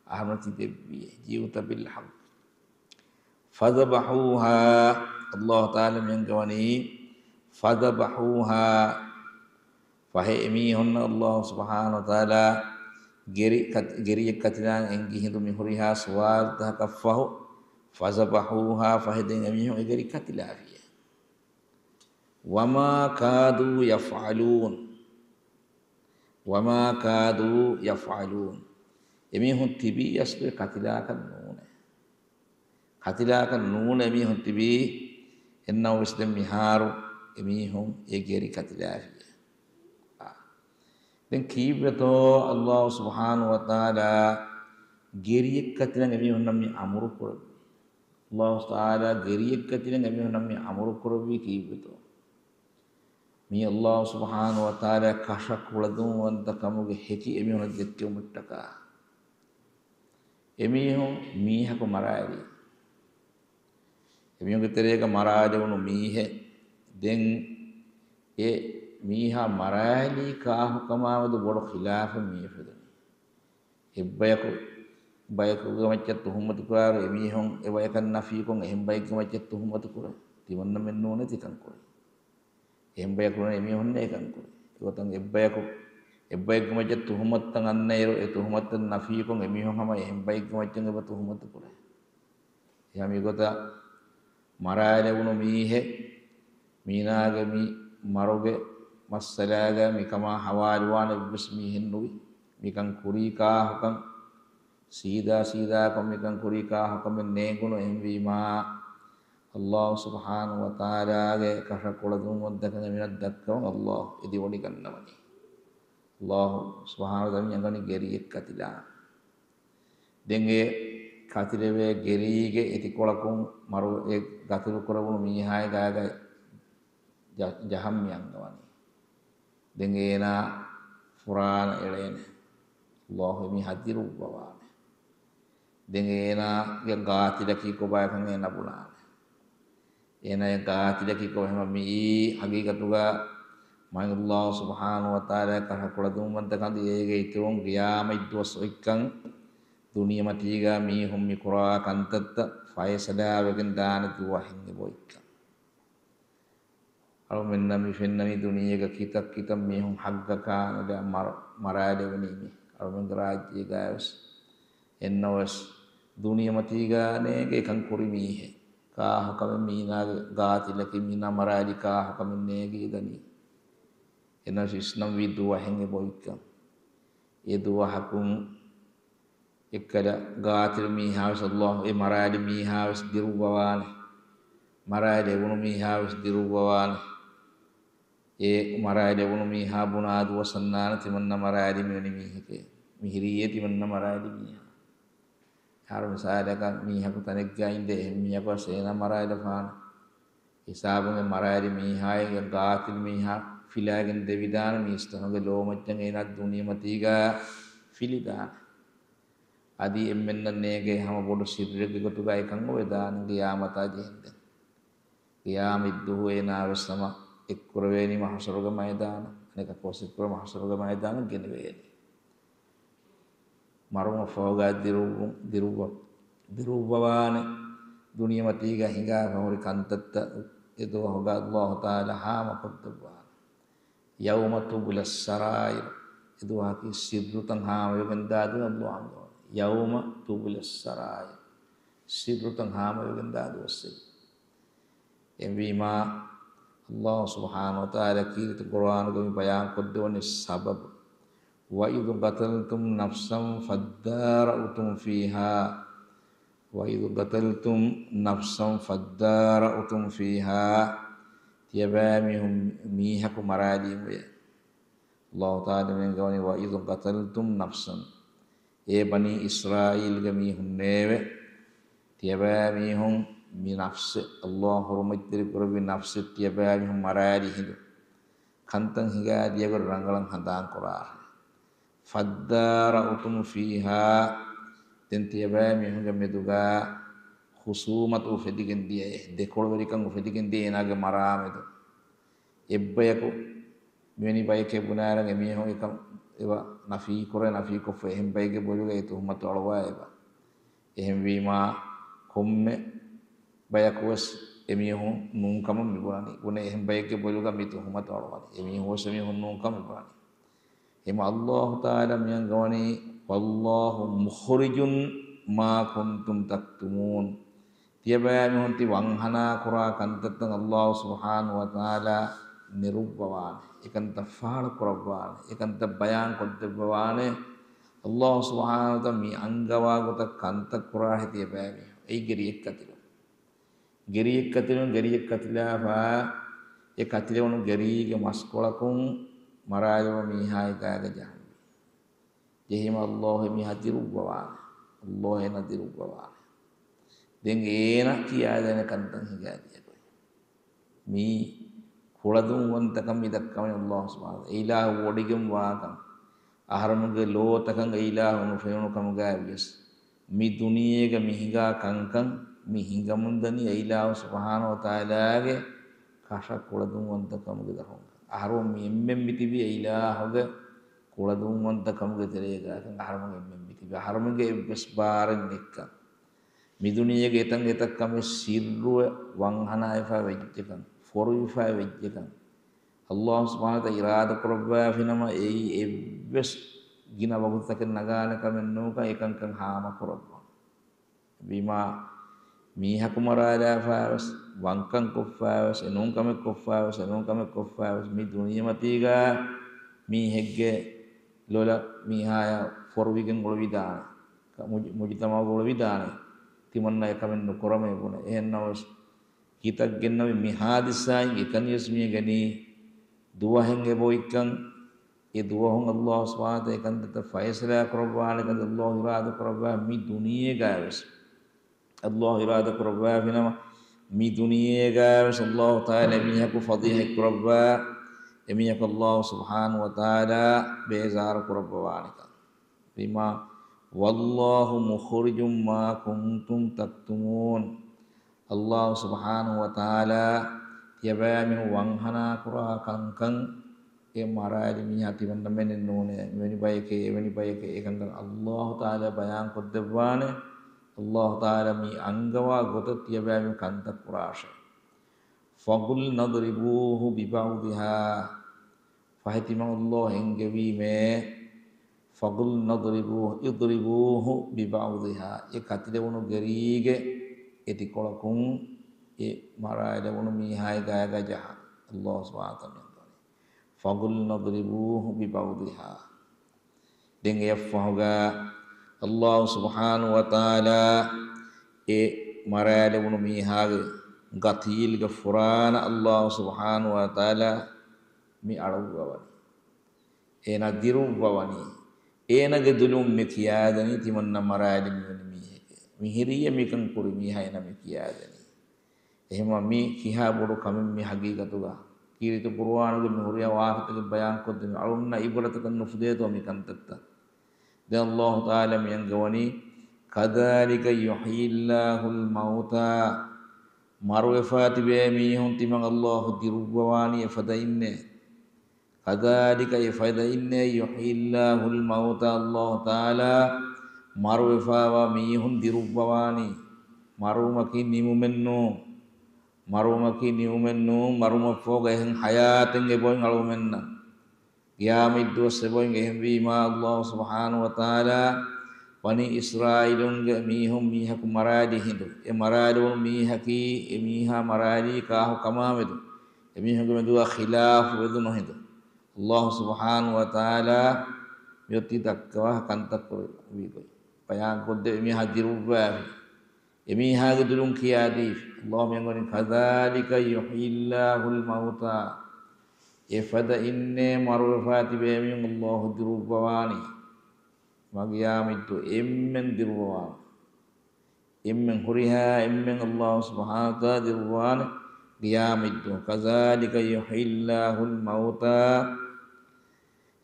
އަހަރުމެން ތި ދެއްވިއޭ. جِئْتَ بِالْحَقِّ. فَذَبَحُوهَا، ﷲ ތަޢާލާ މި އަންގަވަނީ، فَذَبَحُوهَا، ފަހެ އެމީހުންނަށް ﷲ ސުބްޙާނަހޫ ވަތަޢާލާ ގެރި ކަތި-، ގެރިއެއް ކަތިލާން އެންގި ހިނދު މި ހުރިހާ ސުވާލުތަކަކަށްފަހު، فَذَبَحُوهَا، ފަހެ ދެން އެމީހުން އެ ގެރި ކަތިލާފިޔޭ. وَمَا كَادُوا يَفْعَلُونَ. وَمَا كَادُوا يَفْعَلُونَ. އެމީހުން ތިބީ އަސްލު އެ ކަތިލާކަށް ނޫނޭ. ކަތިލާކަށް ނޫނޭ އެމީހުން ތިބީ. އެންނަމަވެސް ދެން މިހާރު އެމީހުން އެ ގެރި ކަތިލާފިޔޭ. އާ. ދެން ކީއްވެތޯ ﷲ ސުބްޙާނަހޫ ވަތަޢާލާ ގެރިއެއް ކަތިލަން އެމީހުންނަށް މި އަމުރު ކުރެއްވީ؟ ﷲ ތަޢާލާ ގެރިއެއް ކަތިލަން އެމީހުންނަށް މި އަމުރު ކުރެއްވީ ކީއްވެތޯ؟ މީ ﷲ ސުބްޙާނަހޫ ވަތަޢާލާ ކަށަ ކުޅަދުންވަންތަ ކަމުގެ ހެކި އެމީހުނަށް ދެއްކެވުމަށްޓަކާ. އެމީހުން މީހަކު މަރާލީ. އެމީހުންގެ ތެރޭގަ މަރާލެވުނު މީހެއް. ދެން އެ މީހާ މަރާލީ ކާހުކަމާމެދު ބޮޑު ޚިލާފެއް މި އުފެދުނީ. އެއްބަޔަކު ބަޔަކުގެ މައްޗަށް ތުހުމަތު ކުރާއިރު އެމީހުން އެ ބަޔަކަށް ނަފީކޮށް އެހެން ބައެއްގެ މައްޗަށް ތުހުމަތު ކުރޭ. ތިމަންނަމެން ނޫނޭ ތިކަން ކުރީ. އެހެން ބަޔަކު ނޫނޭ އެމީހުންނޭ އެކަން ކުރީ. އެގޮތަށް އެއްބަޔަކު އެއްބަޔެއްގެ މައްޗަށް ތުހުމަތުތައް އަންނައިރު އެ ތުހުމަތުތައް ނަފީކޮށް އެމީހުން ހަމަ އެހެން ބައެއްގެ މައްޗަށް އެބަ ތުހުމަތު ކުރޭ. އެހެން މިގޮތަށް މަރާލެވުނު މީހެއް މީނާގެ މި މަރުގެ މައްސަލާގަ މިކަމާ ހަވާލުވާނެ އެއްވެސް މީހެއް ނުވި. މިކަން ކުރީ ކާހުކަން ސީދާ ސީދާކޮށް މިކަން ކުރީ ކާހުކަމެއް ނޭނގުނު. އެހެންވީމާ، ﷲ ސުބްޙާނަހޫ ވަތަޢާލާގެ ކަށަ ކުޅަދުންވަންތަކަން އެމީހުންނަށް ދައްކަވަން ﷲ އެދިވޮޑިގަންނަވަނީ. ﷲ ސުބްޙާނަހޫ ވަތަޢާލާ މި އަންގަނީ ގެރިއެއް ކަތިލާން. ދެން އެ ކަތިލެވޭ ގެރީގެ އެތިކޮޅަކުން މަރު އެ ގަތުލު ކުރެވުނު މީހާގެ ގާގަ ޖަ-، ޖަހަން މި އަންގަވަނީ. ދެން އޭނާ ފުރާނަ އެޅޭނެ. ﷲ މީހާ ދިރުއްވަވާނެ. ދެން އޭނާގެ ގާތިލަކީ ކޮބާކަން އޭނާ ބުނާނެ. އޭނާގެ ގާތިލަކީ ކޮބާ؟ ހަމަ މިއީ ހަގީގަތުގަ މާތް ﷲ ސުބްޙާނަހޫ ވަތަޢާލާ ކަށަ ކުޅަދުންވަންތަ ކަންތައް އޭގެ އިތުރުން ޤިޔާމަތް ދުވަސް އޮތްކަން ދުނިޔެމަތީގަ މީހުން މި ކުރާ ކަންތައްތައް ފައިސަލާވެގެން ދާނެ ދުވަހެއް އެބައޮތްކަން. އަޅުމެންނަށް މި ފެންނަނީ ދުނިޔޭގަ ކިތައް ކިތައް މީހުން ހައްގަކާ ނުލާ މަރ-، މަރާލެވެނީ މި އަޅުމެންގެ ރާއްޖޭގަވެސް. އެންނަވެސް ދުނިޔެމަތީގަ ނޭނގެ އެކަން ކުރި މީހެއް. ކާހަކަމެއް މީނާގެ ގާތިލަކީ މީނާ މަރާލި ކާހަކަމެއް ނޭނގި ދަނީ. އެންނަވެސް ވިސްނަންވީ ދުވަހެއް އެބައޮތްކަން. އެ ދުވަހަކުން އެއްކަލަ ގާތިލު މީހާވެސް ﷲ އެ މަރާލި މީހާވެސް ދިރުއްވަވާނެ. މަރާލެވުނު މީހާވެސް ދިރުއްވަވާނެ. އެ މަރާލެވުނު މީހާ ބުނާ ދުވަސް އަންނާނެ ތިމަންނަ މަރާލި މިވެނި މީހެކޭ. މިހިރީއޭ ތިމަންނަ މަރާލި މީހާ. އަހަރު މިސާލަކަށް މީހަކު ތަނެއްގަ އިނދެ އެހެން މީހަކު ވެސް އޭނާ މަރާލަފާނެ. ހިސާބުން އެ މަރާލި މީހާއި ގާތިލު މީހާ ފިލާގެން ދެވިދާނެ މީސްތަކުގެ ލޯމައްޗަށް އޭނާ ދުނިޔެމަތީގަ ފިލިދާނެ. އަދި އެންމެންނަށް ނޭނގޭ ހަމަ ބޮޑު ސިއްރެއްގެ ގޮތުގަ އެކަން އޮވެދާނެ ޤިޔާމަތާ ޖެހެންދެން. ޤިޔާމަތްދުވަހު އޭނާވެސް ހަމަ އެއްކުރެވޭނީ މަޙްޝަރުގެ މައިދާނަށް. އަނެކަކުވެސް އެއްކުރެ މަޙްޝަރުގެ މައިދާނަށް ގެނެވޭނީ. މަރުމަށްފަހުގަ ދިރުއްވު-، ދިރުއްވަ-، ދިރުއްވަވާނެ. ދުނިޔެމަތީގަ ހިނގާފަ ހުރި ކަންތައްތައް އެ ދުވަހުގަ ﷲ ތަޢާލާ ހާމަކޮށްދެއްވާނެ. يَوْمَ تُبْلَى السَّرَائِرُ. އެ ދުވަހަކީ ސިއްރުތައް ހާމަވެގެންދާ ދުވަހެއް އަންގަވާނެ. يَوْمَ تُبْلَى السَّرَائِرُ. ސިއްރުތައް ހާމަވެގެންދާ ދުވަސް. އެހެންވީމާ، ﷲ ސުބްޙާނަހޫ ވަތަޢާލާ ކީރިތި ޤުރްއާނުގައި ބަޔާންކޮށްދެވުނީ ސަބަބު. وَإِذْ قَتَلْتُمْ نَفْسًا فَادَّارَأْتُمْ فِيهَا. وَإِذْ قَتَلْتُمْ نَفْسًا فَادَّارَأْتُمْ فِيهَا. ތިޔަބައިމީހުން މީހަކު މަރާލީމުވެ. ﷲ ތަޢާލާ މި އަންގަވަނީ وَإِذْ قَتَلْتُمْ نَفْسًا. އޭ ބަނީ އިސްރާއީލްގެ މީހުންނޭވެ! ތިޔަބައިމީހުން މި ނަފްސެއް، ﷲ ޙުރުމަތްތެރި ކުރެއްވި ނަފްސެއް ތިޔަބައިމީހުން މަރާލި ހިނދު، ކަންތައް ހިނގާ ދިޔަގޮތް ރަނގަޅަށް ހަނދާން ކުރާށެވެ. فَادَّارَأْتُمْ فِيهَا. ދެން ތިޔަބައިމީހުންގެ މެދުގަ ޚުޞޫމަތު އުފެދިގެން ދިޔައޭ، ދެކޮޅުވެރިކަން އުފެދިގެން ދިޔަ އޭނާގެ މަރާމެދު. އެއްބަޔަކު މިވެނި ބައެކޭ ބުނާއިރަށް އެމީހުން އެކަން އެބަ ނަފީކުރޭ، ނަފީކޮށްފަ އެހެން ބައެއްގެ ބޮލުގަ އެ ތުހުމަތު އަޅުވާ އެބަ. އެހެންވީމާ، ކޮންމެ ބަޔަކުވެސް އެމީހުން ނޫންކަމަށް މިބުނަނީ. ބުނެ އެހެން ބައެއްގެ ބޮލުގަ މި ތުހުމަތު އަޅުވަނީ. އެމީހުންވެސް އެމީހުން ނޫންކަމަށް މިބުނަނީ. އެހެން ﷲ ތަޢާލާ މި އަންގަވަނީ، وَاللَّهُ مُخْرِجٌ مَا كُنْتُمْ تَكْتُمُونَ. ތިޔަބައިމީހުން ތި ވަންހަނާ ކުރާ ކަންތައްތައް ﷲ ސުބްޙާނަހޫ ވަތަޢާލާ ނެރުއްވަވާނެ. އެކަންތައް ފާޅު ކުރައްވާނެ. އެކަންތައް ބަޔާން ކޮށްދެއްވަވާނެ. ﷲ ސުބްޙާނަހޫ ވަތަޢާލާ މި އަންގަވާ ގޮތަށް ކަންތައް ކުރާހެ ތިޔަބައިމީހުން. އެއީ ގެރިއެއް ކަތިލުން. ގެރިއެއް ކަތިލުން، ގެރިއެއް ކަތިލާފަ، އެ ކަތިލެވުނު ގެރީގެ މަސްކޮޅަކުން މަރާލުވާ މީހާއި ގާގަ ޖަހަންވީ. ޖެހީމަ ﷲ އެ މީހާ ދިރުއްވަވާނެ. ﷲ އޭނަ ދިރުއްވަވާނެ. ދެން އޭނަ ކިޔާދޭނެ ކަންތައް ހިނގާދިޔަ ގޮތް. މީ ކުޅަދުންވަންތަކަން މި ދައްކަވަނީ ﷲ ސުބްޙާނަހޫ. އެ އިލާހު ވޮޑިގެން ވާކަން. އަހަރުމެންގެ ލޯތަކަށް އެ އިލާހު ނުފެނުނު ކަމުގައި ވިޔަސް، މި ދުނިޔޭގަ މި ހިނގާ ކަންކަން މި ހިނގަމުންދަނީ އެ އިލާހު ސުބްޙާނަހޫ ވަތަޢާލާގެ ކަށަ ކުޅަދުންވަންތަކަމުގެ ދަށުން. އަހަރު މި އެންމެން މިތިބީ އެ އިލާހުގެ ކުޅަދުންވަންތަކަމުގެ ތެރޭގައި ކަން އަހަރުމެން އެންމެން މިތިބީ. އަހަރުމެންގެ އެއްވެސް ބާރެއް ނެތްކަން. މި ދުނިޔޭގެ އެތަން އެތައް ކަމެއް ސިއްރުވެ ވަންހަނާވެފަ ވެއްޖެކަން، ފޮރުވިފަ ވެއްޖެކަން، ﷲ ސުބްޙާނަހޫ ވަތަޢާލާ އިރާދަ ކުރައްވާފިނަމަ، އެއީ އެއްވެސް ގިނަ ވަގުތުތަކެއް ނަގާނެ ކަމެއް ނޫންކަން، އެކަންކަން ހާމަ ކުރައްވާ. ވީމާ، މީހަކު މަރާލާފައިވެސް، ވަންކަން ކޮށްފައިވެސް، އެނޫން ކަމެއް ކޮށްފައިވެސް، އެނޫން ކަމެއް ކޮށްފައިވެސް، މި ދުނިޔެމަތީގަ މީހެއްގެ ލޮލަށް މީހާޔަށް ފޮރުވިގެން އުޅުވިދާނެ. މުޖް-، މުޖުތަމަޢުގަ އުޅުވިދާނެ. ތިމަންނަ އެކަމެއް ނުކުރަމޭ ބުނެ. އެހެންނަމަވެސް، ކިތައް ގެންނަވި މި ހާދިސާއިން އެކަނިވެސް މީ ގެނީ ދުވަހެއް އެބައޮތްކަން، އެ ދުވަހުން ﷲ ސުބްޙާނަހޫ ވަތަޢާލާ އެކަންތައްތައް ފައިސަލާ ކުރައްވާނެކަން ﷲ އިރާދަ ކުރައްވާ މި ދުނިޔޭގައިވެސް. ﷲ އިރާދަ ކުރައްވާފިނަމަ، މި ދުނިޔޭގައިވެސް ﷲ ތަޢާލާ އެމީހަކު ފަޟީޙަތް ކުރައްވާ، އެމީހަކު ﷲ ސުބްޙާނަހޫ ވަތަޢާލާ ބޭޒާރު ކުރައްވަވާނެކަން. ވީމާ، وَاللَّهُ مُخْرِجٌ مَا كُنْتُمْ تَكْتُمُونَ. ﷲ ސުބްޙާނަހޫ ވަތަޢާލާ ތިޔަބައިމީހުން ވަންހަނާ ކުރާ ކަންކަން، އެ މަރާލި މީހާ ތިމަންނަމެންނެއް ނޫނޭ، މިވެނި ބަޔެކޭ، އެވެނި ބަޔެކޭ، އެކަންކަން ﷲ ތަޢާލާ ބަޔާން ކޮށްދެއްވާނެ. ﷲ ތަޢާލާ މި އަންގަވާ ގޮތަށް ތިޔަބައިމީހުން ކަންތައް ކުރާށޭ. فَقُلْ اضْرِبُوهُ بِبَعْضِهَا. ފަހެ ތިމަން ﷲ އެންގެވީމޭ، فَقُلْ اضْرِبُوهُ، اضْرِبُوهُ بِبَعْضِهَا. އެ ކަތިލެވުނު ގެރީގެ އެތިކޮޅަކުން އެ މަރާލެވުނު މީހާގެ ގާގަ ޖަހާ. ﷲ ސުބްޙާނަހޫ ވަތަޢާލާ މި އަންގަވަނީ. فَقُلْ اضْرِبُوهُ بِبَعْضِهَا. ދެން އެއަށްފަހުގަ ﷲ ސުބްޙާނަހޫ ވަތަޢާލާ އެ މަރާލެވުނު މީހާގެ ގަތީލްގެ ފުރާނަ ﷲ ސުބްޙާނަހޫ ވަތަޢާލާ މި އަޅުއްވަވަނީ. އޭނަ ދިރުއްވަވަނީ. އޭނަގެ ދުލުން މި ކިޔާދަނީ ތިމަންނަ މަރާލި މިވެނި މީހެކޭ. މިހިރީ މިކަން ކުރި މީހާ އޭނަ މި ކިޔާދަނީ. އެހެންވީމަ މި ކިހާ ބޮޑު ކަމެއް މި ހަގީގަތުގަ. ކީރިތި ޤުރުއާނުގެ މި ހުރިހާ ވާހަކަތަކެއް ބަޔާންކޮށްދެމި އަޅުންނަށް އިބްރަތަކަށް ނުފުދޭތޯ މި ކަންތައްތައް. ދެން ﷲ ތަޢާލާ މި އަންގަވަނީ، كَذَٰلِكَ يُحْيِي اللَّهُ الْمَوْتَىٰ. މަރުވެފާ ތިބޭ މީހުން ތިމަން ﷲ ދިރުއްވަވާނީ އެފަދައިންނޭ. كَذَٰلِكَ އެފަދައިންނޭ، يُحْيِي اللَّهُ الْمَوْتَىٰ، ﷲ ތަޢާލާ މަރުވެފާވާ މީހުން ދިރުއްވަވާނީ. މަރުވުމަކީ ނިމުމެއް ނޫން. މަރުވުމަކީ ނިމުމެއް ނޫން، މަރުވުމަށްފަހުގަ އެހެން ޙަޔާތެއް އެބައޮތް އަޅުގަނޑުމެންނަށް. ޤިޔާމަތްދުވަސް އެބައޮތް. އެހެންވީމާ، ﷲ ސުބްޙާނަހޫ ވަތަޢާލާ ބަނީ އިސްރާއީލުންގެ މީހުން މީހަކު މަރާލި ހިނދު، އެ މަރާލެވުނު މީހަކީ، އެ މީހާ މަރާލީ ކާހު ކަމާމެދު، އެމީހުންގެ މެދުގަ ޚިލާފު ވެދުނު ހިނދު، ﷲ ސުބްޙާނަހޫ ވަތަޢާލާ މިއޮތީ ދައްކަވާ ކަންތައް ކުރެއްވި ގޮތް. ބަޔާންކޮށްދެވި މީހާ ދިރުއްވާފި. އެމީހާގެ ދުލުން ކިޔާދީފި. ﷲ މި އަންގަވަނީ، كَذَٰلِكَ يُحْيِي اللَّهُ الْمَوْتَىٰ. އެފަދައިންނޭ މަރުވެފާ ތިބޭ މީހުން ﷲ ދިރުއްވަވާނީ. މަގިޔާމަތްދުވަހު އެންމެން ދިރުއްވަވާނެ. އެންމެން ހުރިހާ އެންމެން ﷲ ސުބްޙާނަހޫ ވަތަޢާލާ ދިރުއްވާނެ ޤިޔާމަތްދުވަހު. كَذَٰلِكَ يُحْيِي اللَّهُ الْمَوْتَىٰ.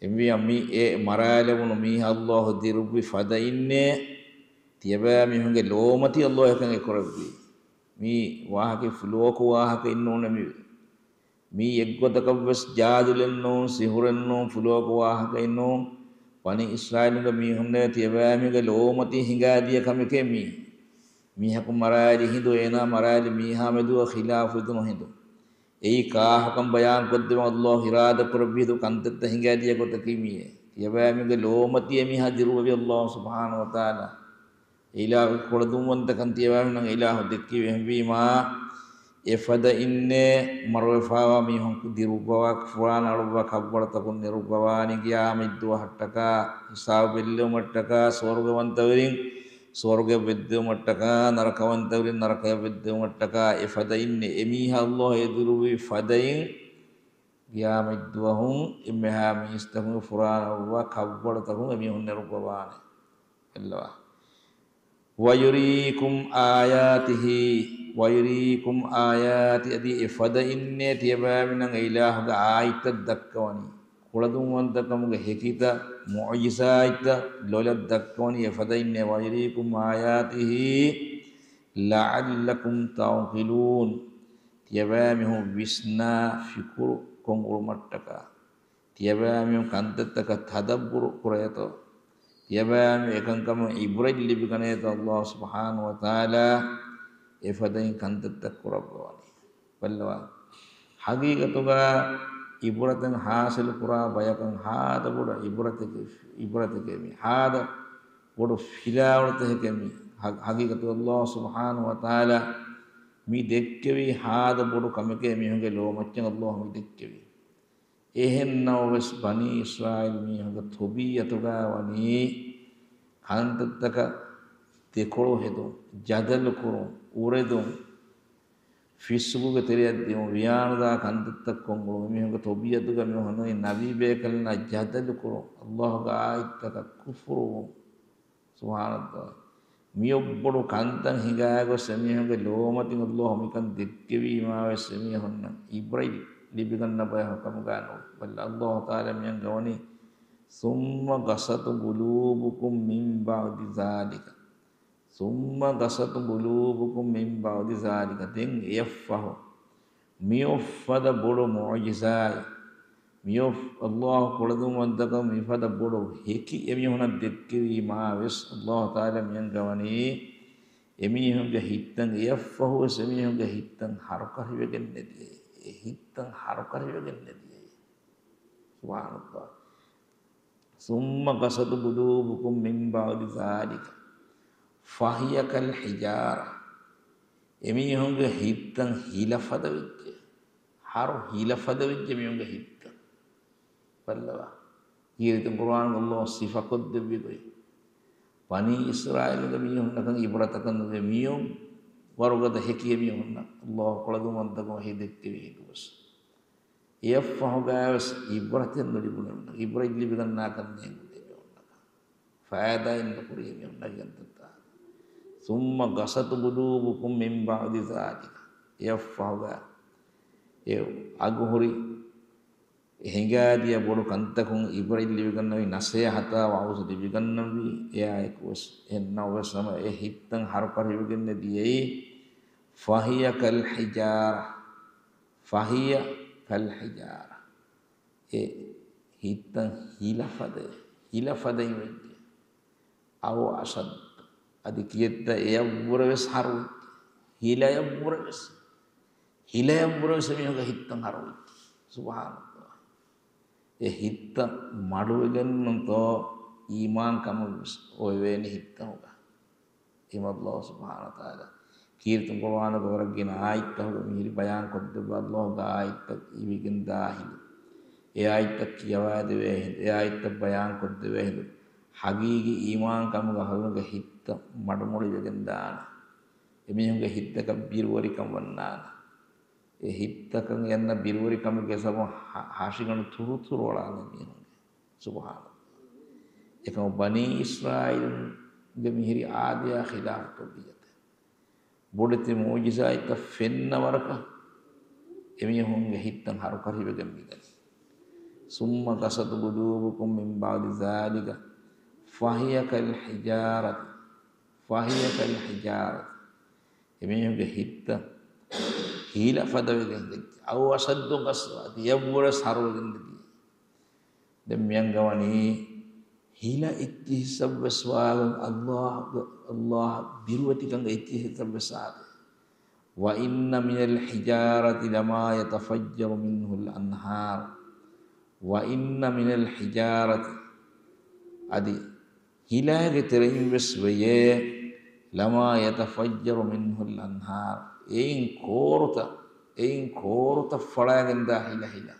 އެހެންވީމަ މި އެ މަރާލެވުނު މީހާ ﷲ ދިރުއްވި ފަދައިންނޭ ތިޔަބައިމީހުންގެ ލޯމަތީ ﷲ އެކަން އެކުރެއްވީ. މި ވާހަކަ ފުލޯކު ވާހަކައެއް ނޫނެ މި. މީ އެއްގޮތަކަށްވެސް ޖާދުލެއް ނޫން، ސިހުރެއް ނޫން، ފުލޯކު ވާހަކައެއް ނޫން. ބަނީ އިސްރާއީލުންގެ މީހުންނޭ ތިޔަބައިމީހުންގެ ލޯމަތީ ހިނގާދިޔަ ކަމެކޭ މީ. މީހަކު މަރާލި ހިނދު، އޭނާ މަރާލި މީހާ މެދުގަ ޚިލާފު ވެދުނު ހިނދު. އެއީ ކާހަކަން ބަޔާންކޮށްދެވަން ﷲ އިރާދަކުރެއްވި ހިނދު ކަންތައްތައް ހިނގާދިޔަ ގޮތަކީ މިއޭ. ތިޔަބައިމީހުންގެ ލޯމަތީ އެމީހާ ދިރުއްވަވީ ﷲ ސުބްޙާނަހޫ ވަތަޢާލާ. އެ އިލާހުގެ ކުޅަދުންވަންތަކަން ތިޔަބައިމީހުންނަށް އިލާހު ދެއްކި. އެހެންވީމާ، އެފަދައިންނޭ މަރުވެފާވާ މީހުން ދިރުއްވަވާ، ފުރާނަ އަޅުއްވާ، ކަށްވަޅަތަކުން ނެރުއްވަވާނީ ޤިޔާމަތްދުވަހަށްޓަކާ، ހިސާބު ބެއްލެވުމަށްޓަކާ، ސުވަރުގަވަންތަވެރިން ސުވަރުގެ ވެއްދެވުމަށްޓަކާ، ނަރަކަވަންތަވެރިން ނަރަކަޔަށް ވެއްދެވުމަށްޓަކާ. އެފަދައިންނޭ އެމީހާ ﷲ އެދިރުއްވި ފަދައިން ގިޔާމަތްދުވަހުން އެންމެހާ މީސްތަކުންގެ ފުރާނަ އޮއްވާ ކަށްވަޅުތަކުން އެމީހުން ނެރުއްވަވާނެ. ބައްލަވާ. وَيُرِيكُمْ آيَاتِهِ، وَيُرِيكُمْ آيَاتِهِ، އަދި އެފަދައިންނޭ ތިޔަބައިމީނަށް އެ އިލާހުގެ އާޔަތްތައް ދައްކަވަނީ. ކުޅަދުންވަންތަކަމުގެ ހެކިތައް، މުޢުޖިޒާތްތައް ލޮލަށް ދައްކަވަނީ އެފަދައިންނޭ. وَيُرِيكُمْ آيَاتِهِ لَعَلَّكُمْ تَعْقِلُونَ. ތިޔަބައިމީހުން ވިސްނާ ފިކުރު ކޮށް އުޅުމަށްޓަކާ. ތިޔަބައިމީހުން ކަންތައްތަކަށް ތަދައްބުރު ކުރޭތޯ، ތިޔަބައިމީހުން އެކަންކަމުން އިބްރަތް ލިބިގަނޭތޯ، ﷲ ސުބްޙާނަހޫ ވަތަޢާލާ އެފަދައިން ކަންތައްތައް ކުރައްވަވަނީ. ބައްލަވާ. ޙަޤީޤަތުގަ އިބްރަތެއް ޙާޞިލު ކުރާ ބަޔަކަށް ހާދަ ބޮޑު އިބްރަތެކޭ، އިބްރަތެކޭ މީ. ހާދަ ބޮޑު ފިލާވަޅުތަކެކޭ މީ. ޙަ-، ޙަޤީޤަތުގަ ﷲ ސުބްޙާނަހޫ ވަތަޢާލާ މި ދެއްކެވީ ހާދަ ބޮޑު ކަމެކޭ މީހުންގެ ލޯމައްޗަށް ﷲ މި ދެއްކެވީ. އެހެން ނަމަވެސް ބަނީ އިސްރާއީލް މީހުންގެ ތަބީޢަތުގަ ވަނީ ކަންތައްތަކަށް ދެކޮޅު ހެދުން، ޖަދަލު ކުރުން، އުރެދުން، ފިސްޤުގެ ތެރެއަށް ދިއުން، ވިޔާނުދާ ކަންތައްތައް ކޮށް އުޅުން. އެމީހުންގެ ތަބީޢަތުގަ މި ހުންނަނީ ނަބީ ބޭކަލުންނާ ޖަދަލު ކުރުން، ﷲގެ އާޔަތްތަކަށް ކުފުރުވުން. ސުބްޙާނަﷲ. މިއޮއްބޮޑު ކަންތައް ހިނގާގޮސް އެމީހުންގެ ލޯމަތިން ﷲ މިކަން ދެއްކެވީމާވެސް އެމީހުންނަށް އިބްރަތް ލިބިގަންނަ ބަޔަކު ކަމުގަ ނޫން. ބައްލަ ﷲ ތަޢާލާ މިއަންގަވަނީ، ثُمَّ قَسَتْ قُلُوبُكُمْ مِنْ بَعْدِ ذَلِكَ، ثُمَّ قَسَتْ قُلُوبُكُمْ مِنْ بَعْدِ ذَلِكَ، ދެން އެއަށްފަހު މިއޮއްފަދަ ބޮޑު މުޢުޖިޒާތް، މިއޮއް-، ﷲ ކުޅަދުންވަންތަކަމުން މިފަދަ ބޮޑު ހެކި އެމީހުނަށް ދެއްކެވީމާވެސް، ﷲ ތަޢާލާ މިއަންގަވަނީ، އެމީހުންގެ ހިތްތައް އެއަށްފަހުވެސް އެމީހުންގެ ހިތްތައް ހަރުކަށިވެގެން ނެދިޔައީ. އެ ހިތްތައް ހަރުކަށިވެގެން ނެދިޔައީ. ސުބްޙާނަﷲ. ثُمَّ قَسَتْ قُلُوبُكُمْ مِنْ بَعْدِ ذَلِكَ فَهِيَ كَالْحِجَارَةِ. އެމީހުންގެ ހިތްތައް ހިލަ ފަދަވެއްޖެ. ހަރު ހިލަ ފަދަވެއްޖެ މީހުންގެ ހިތްތައް. ބައްލަވާ. ކީރިތި ޤުރުއާނުގަ ﷲ ސިފަކޮށްދެއްވި ގޮތް. ބަނީ އިސްރާއީލުގެ މީހުންނަކަށް އިބްރަތަކަށް ނުވޭ. މިއޮއް ވަރުގަދަ ހެކި އެމީހުންނަށް ﷲ ކުޅަދުންވަންތަކަމުން ވަޙީ ދެއްކެވި ހިނދުވެސް. އެއަށްފަހުގައިވެސް އިބްރަތެއް ނުލިބުނު އެމީހުންނަކަށް، އިބްރަތް ލިބިގަންނާކަށް ނޭނގުނު އެމީހުންނަކަށް، ފައިދާއެއް ނުކުރި އެމީހުންނަކަށް ކަންތައްތައް. ثُمَّ قَسَتْ قُلُوبُكُمْ مِنْ بَعْدِ ذَلِكَ. އެއަށްފަހުގަ އެ އަގުހުރި ހިނގާދިޔަ ބޮޑު ކަންތަކުން އިބްރަތް ލިބިގަންނަވި، ނަޞޭޙަތާ ވަޢުޒު ލިބިގަންނަވި، އެއާއެކުވެސް އެހެން ނަމަވެސް ހަމަ އެ ހިތްތައް ހަރުކަށިވެގެން ނެދިޔައީ. فَهِيَ كَالْحِجَارَةِ، فَهِيَ كَالْحِجَارَةِ. އެ ހިތްތައް ހިލަ ފަދަ، ހިލަ ފަދައިން ވެއްޖެ. أَوْ أَشَدُّ، އަދި ކިއެއްތަ އެއަށްވުރެވެސް ހަރުވެއްޖެ. ހިލަޔަށްވުރެވެސް، ހިލަޔަށްވުރެވެސް އެމީހުންގެ ހިތްތައް ހަރުވެއްޖެ. ސުބްޙާނަﷲ. އެ ހިތްތައް މަޑުވެގެންނުތޯ އީމާން ކަމެއްވެސް އޮވެވޭނެ ހިތްތަކުގަ. އެހެން ﷲ ސުބްޙާނަހޫ ވަތަޢާލާ ކީރިތި ޤުރުއާނުގެ ވަރަށް ގިނަ އާޔަތްތަކުގަ މިހިރި ބަޔާން ކޮށްދެއްވާ، ﷲގެ އާޔަތްތައް އިވިގެންދާ ހިނދު، އެ އާޔަތްތައް ކިޔަވާދެވޭ ހިނދު، އެ އާޔަތްތައް ބަޔާން ކޮށްދެވޭ ހިނދު، ޙަޤީޤީ އީމާންކަމުގަ އަހުލުންގެ ހިތްތައް މަޑުމޮޅިވެގެންދާނެ. އެމީހުންގެ ހިތްތަކަށް ބިރުވެރިކަން ވަންނާނެ. އެ ހިތްތަކަށް އަންނަ ބިރުވެރިކަމެއްގެ ސަބަބުން ހަ-، ހަށިގަނޑު ތުރުތުރުއަޅާނެ މީހުންގެ. ސުބްޙާނަﷲ. އެކަމަކު ބަނީ އިސްރާއީލުންގެ މިހިރި އާދަޔާ ޚިލާފު ތަބީޢަތެއް. ބޮޑެތި މުޢުޖިޒާތްތައް ފެންނަ ވަރަކަށް އެމީހުންގެ ހިތްތައް ހަރުކަށިވެގެން މިދަނީ. ثُمَّ قَسَتْ قُلُوبُكُمْ مِنْ بَعْدِ ذَلِكَ فَهِيَ كَالْحِجَارَةِ، فَهِيَ كَالْحِجَارَةِ. އެމީހުންގެ ހިތްތައް ހިލަ ފަދަވެގެން ދެއްކި. أَوْ أَشَدُّ قَسْوَةً، އަދި އެއަށްވުރެސް ހަރުވެގެން ދެއްކި. ދެން މިއަންގަވަނީ ހިލަ އެއްޗިހިއްސަށްވެސް ވާގޮތް ﷲ، ﷲ ބިރުވެތިކަން އެއްޗިހިއްސަށްވެސް އާދޭ. وَإِنَّ مِنَ الْحِجَارَةِ لَمَا يَتَفَجَّرُ مِنْهُ الْأَنْهَارُ. وَإِنَّ مِنَ الْحِجَارَةِ، އަދި ހިލާގެ ތެރެއިން ވެސް ވެޔޭ، لَمَا يَتَفَجَّرُ مِنْهُ الْأَنْهَارُ. އެއިން ކޯރުތައް، އެއިން ކޯރުތައް ފަޅާގެންދާ ހިލަ ހިލަ.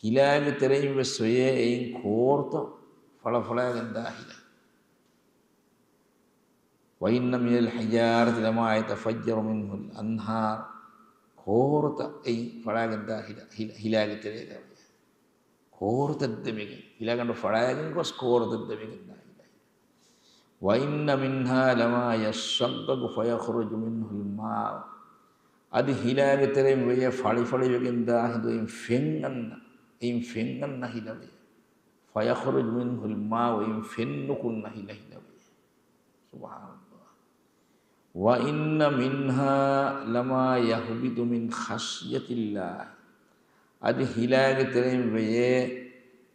ހިލާގެ ތެރެއިން ވެސް ވެޔޭ، އެއިން ކޯރުތައް ފަޅަފަޅާގެން ދާ ހިލަ. وَإِنَّ مِنَ الْحِجَارَةِ لَمَا يَتَفَجَّرُ مِنْهُ الْأَنْهَارُ. ކޯރުތައް އެއިން ފަޅާގެންދާ ހިލަ، ހިލަ، ހިލާގެ ތެރޭގަ ވޭ. ކޯރުތައް ދެމިގެން، ހިލާގަނޑު ފަޅާގެން ގޮސް ކޯރުތައް ދެމިގެންދާ ހިލަ. وَإِنَّ مِنْهَا لَمَا يَشَّقَّقُ فَيَخْرُجُ مِنْهُ الْمَاءُ. އަދި ހިލާގެ ތެރެއިން ވެޔޭ ފަޅިފަޅިވެގެންދާ ހިނދު އިން ފެން އަންނަ، އިން ފެން އަންނަ ހިލަ ވެޔޭ. فَيَخْرُجُ مِنْهُ الْمَاءُ، އިން ފެން ނުކުންނަ ހިލަ ހިލަ ވެޔޭ. سبحان الله. وَإِنَّ مِنْهَا لَمَا يَهْبِطُ مِنْ خَشْيَةِ اللَّهِ. އަދި ހިލާގެ ތެރެއިން ވެޔޭ،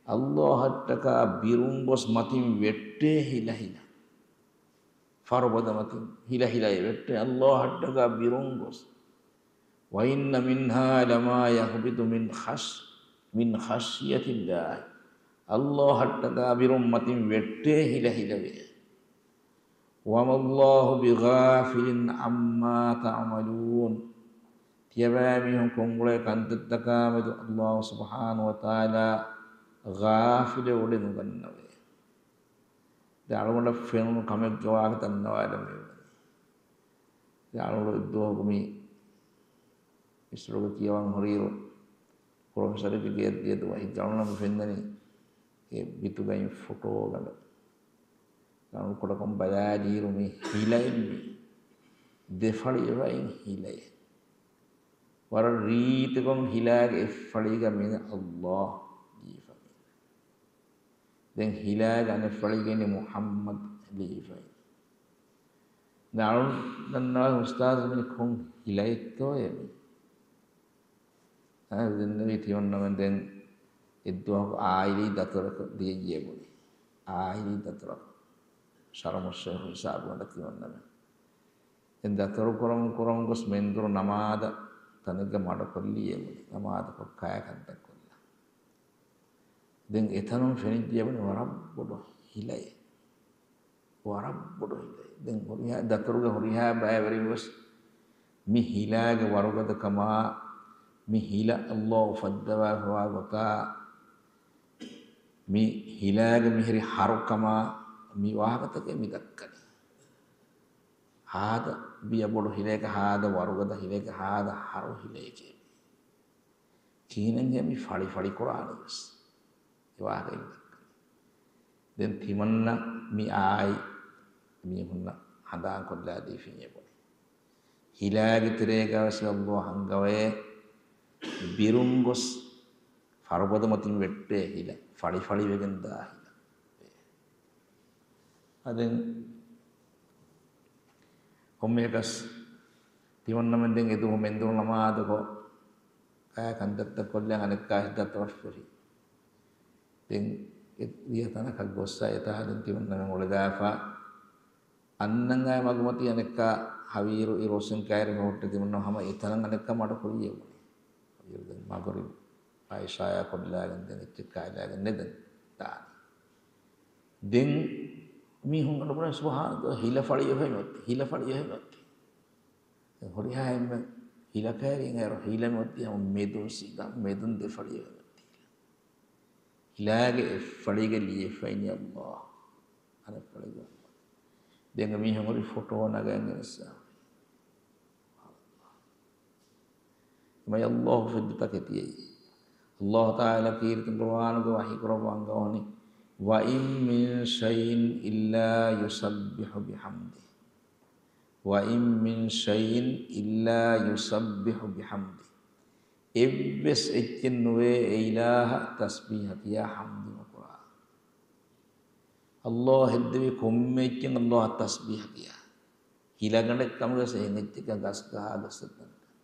ﷲ އަށްޓަކާ ބިރުން ގޮސް މަތިން ވެއްޓޭ ހިލަ ހިލަ. ފަރުބަދަ މަތިން ހިލަ ހިލައި ވެއްޓޭ ﷲ އަށްޓަކާ ބިރުން ގޮސް. وَإِنَّ مِنْهَا لَمَا يَهْبِطُ مِنْ خَشْ، مِنْ خَشْيَةِ اللَّهِ. ﷲ އަށްޓަކާ ބިރުން މަތިން ވެއްޓޭ ހިލަ ހިލަ ވެޔޭ. وَمَا اللَّهُ بِغَافِلٍ عَمَّا تَعْمَلُونَ. ތިޔަބައިމީހުން ކޮށްއުޅޭ ކަންތައްތަކާމެދު ﷲ ސުބްޙާނަހޫ ވަތަޢާލާ ޣާފިލެއް އުޅެނުގަންނަވައޭ. ދެން އަޅުގަނޑަށް ފެނުނު ކަމެއްގެ ވާހަކަ ދަންނަވާލަން މި އުޅެނީ. ދެން އަޅުގަނޑު އެއްދުވަހަކު މި އިސްރޯގެ ކިޔަވަން ހުރިއިރު، ޕްރޮފެސަރެއްގެ ގެއަށް ދިޔަ ދުވަހެއްގަ އަޅުގަނޑަށް މި ފެންނަނީ އެ ބިތުގައި ފޮޓޯގަނޑެއް. އަޅުގަނޑު ކުޑަކޮށް ބަލާލިއިރު މި ހިލައެއް މި. ދެފަޅިވައި ހިލައެއް. ވަރަށް ރީތިކޮށް ހިލާގެ އެއްފަޅީގަ މިއިން ﷲ ލީފަ މި. ދެން ހިލާގެ އަނެއްފަޅީގައި މުޙައްމަދު ލީފައި. ދެން އަޅުގަނޑު ދަންނަވާ އުސްތާޒު މީ ކޮން ހިލައެއްތޯއޭ މީ؟ އަ، ދެންނެވި ތިމަންނަމެން ދެން އެއްދުވަހަކު އާއިލީ ދަތުރަކު ދިޔައީ ބުނި. އާއިލީ ދަތުރަކު. ޝަރަމުއްޝޭޚު ހިސާބުގަނޑަށް ތިމަންނަމެން. ދެން ދަތުރު ކުރަމުން ކުރަމުން ގޮސް މެންދުރު ނަމާދަށް ތަނެއްގަ މަޑުކޮށްލިއޭ ބުނި. ނަމާދުކޮށް ކާ ކަންތައް ކޮށްލާ. ދެން އެތަނުން ފެނިއްޖެ ބުނި ވަރަށް ބޮޑު ހިލައެއް. ވަރަށް ބޮޑު ހިލައެއް. ދެން ހުރިހާ، ދަތުރުގެ ހުރިހާ ބައިވެރިން ވެސް މި ހިލާގެ ވަރުގަދަކަމާ، މި ހިލަ ﷲ އުފައްދަވާފަވާ ގޮތާ، މި ހިލާގެ މިހިރި ހަރުކަމާ، މި ވާހަކަތަކެއް މި ދައްކަނީ. ހާދަ ބިޔަ ބޮޑު ހިލައެއް، ހާދަ ވަރުގަދަ ހިލައެއް، ހާދަ ހަރު ހިލައެކޭ. ކިހިނެއްހޭ މި ފަޅި ފަޅި ކުރާނީ ވެސް. އެ ވާހަކައިން ދައްކަނީ. ދެން ތިމަންނަ މި އާއި މީހުންނަށް ހަނދާންކޮށްލާ ދީފިން އެބުނި. ހިލާގެ ތެރޭގަ ވެސް ﷲ ހަންގަވައޭ ބިރުން ގޮސް ފަރުބަދަ މަތިން ވެއްޓޭ ހިލަ، ފަޅި ފަޅި ވެގެން ދާ ހިލަ. އަދެން ކޮންމެއަކަސް ތިމަންނަމެން ދެން އެދުވަހު މެންދުރު ނަމާދުކޮށް، ކާ ކަންތައްތައް ކޮށްލަން އަނެއްކާ ހިތަށް ދަތުރަށް ފުރި. ދެން އެ ދިޔަ ތަނަކަށް ގޮއްސަ އެތާ ދެން ތިމަންނަމެން އުޅެދާފަ. އަންނަން އައި މަގުމަތީ އަނެއްކާ ހަވީރު އިރުއޮއްސެން ކައިރި ހޯއްޓެ ތިމަންނަމެން ހަމަ އެތަނަށް އަނެއްކާ މަޑުކުރިއޭ ބުނި. ހަވީރު ދެން މަގުރިބު އައިޝާޔާ ކޮށްލާގެން ދެން އެއްޗެއް ކާލާގެން ނެދެން ދާނީ. ދެން މީހުން އަޑު ބުނޭ ސުބްޙާނަﷲ ހިލަ ފަޅިއެހެން އޮތީ، ހިލަ ފަޅިއެހެން އޮތީ. ދެން ހުރިހާ އެންމެ ހިލަކައިރިން އޭރު ހިލަ މިއޮތީ ހަމަ މެދުން ސީދާ މެދުން ދެ ފަޅިއެހެން އޮތީ. ހިލާގެ އެއް ފަޅީގަ ލިޔެފައިނީ ﷲ. އަނެއް ފަޅީގަ ﷲ. ދެން މީހުން ހުރި ފޮޓޯ ނަގައި ގެނެސްސާ. މައި ﷲ ފެއްދު ތަކެތިއެއް. ﷲ ތަޢާލާ ކީރިތި ޤުރުއާނުގަ ވަޙީ ކުރައްވާ އަންގަވަނީ، وَإِن مِّن شَيْءٍ إِلَّا يُسَبِّحُ بِحَمْدِهِ. وَإِن مِّن شَيْءٍ إِلَّا يُسَبِّحُ بِحَمْدِهِ. އެއްވެސް އެއްޗެއް ނުވޭ އެ އިލާހަށް ތަސްބީޙަ ކިޔާ ޙަމްދު ނުކުރާ. ﷲ ހެއްދެވި ކޮންމެ އެއްޗެއް ﷲ އަށް ތަސްބީޙަ ކިޔާ. ހިލަގަނޑެއް ކަމުގަސް އެހެން އެއްޗެއް ގަސްގަހާ ގަސްތައް ތަންތަން.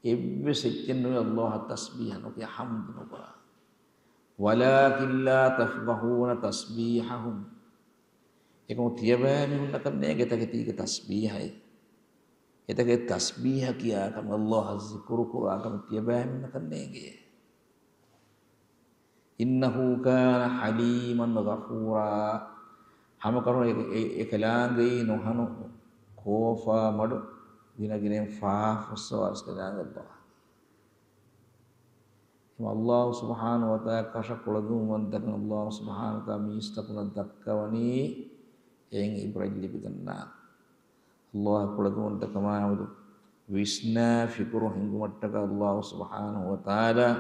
އެއްވެސް އެއްޗެއް ނުވޭ ﷲ އަށް ތަސްބީޙަ ނުކިޔާ ޙަމްދު ނުކުރާ. وَلَٰكِن لَّا تَفْقَهُونَ تَسْبِيحَهُمْ. އެކަމު ތިޔަބައިމީހުންނަކަށް ނޭނގޭ އެތަކެތީގެ ތަސްބީޙައެއް. އެތަކެއް ތަސްބީޙަ ކިޔާކަމެއް، ﷲ އަށް ޒިކުރު ކުރާކަމެއް ތިޔަބައިމީހުންނަކަށް ނޭނގޭ. إِنَّهُ كَانَ حَلِيمًا غَفُورًا. ހަމަކަށަވަރުން އެ، އެ، އެކަލާނގެއީ ނުހަނު ކޯފާ މަޑު ގިނަގިނައިން ފާފަ ފުއްސަވާ އަރިސްކަލާނގެ ﷲ. އެހެން ﷲ ސުބްޙާނަހޫ ވަތަޢާލާ ކަށަ ކުޅަދުންވަންތަކަން ﷲ ސުބްޙާނަހޫ ވަތަޢާލާ މީސްތަކުންނަށް ދައްކަވަނީ އެއިން ޢިބްރަތް ލިބިގަންނާނެ. ﷲ އަށް ކުޅަދުންވަންތަކަމާމެދު ވިސްނާ ފިކުރު ހިނގުމަށްޓަކާ ﷲ ސުބްޙާނަހޫ ވަތަޢާލާ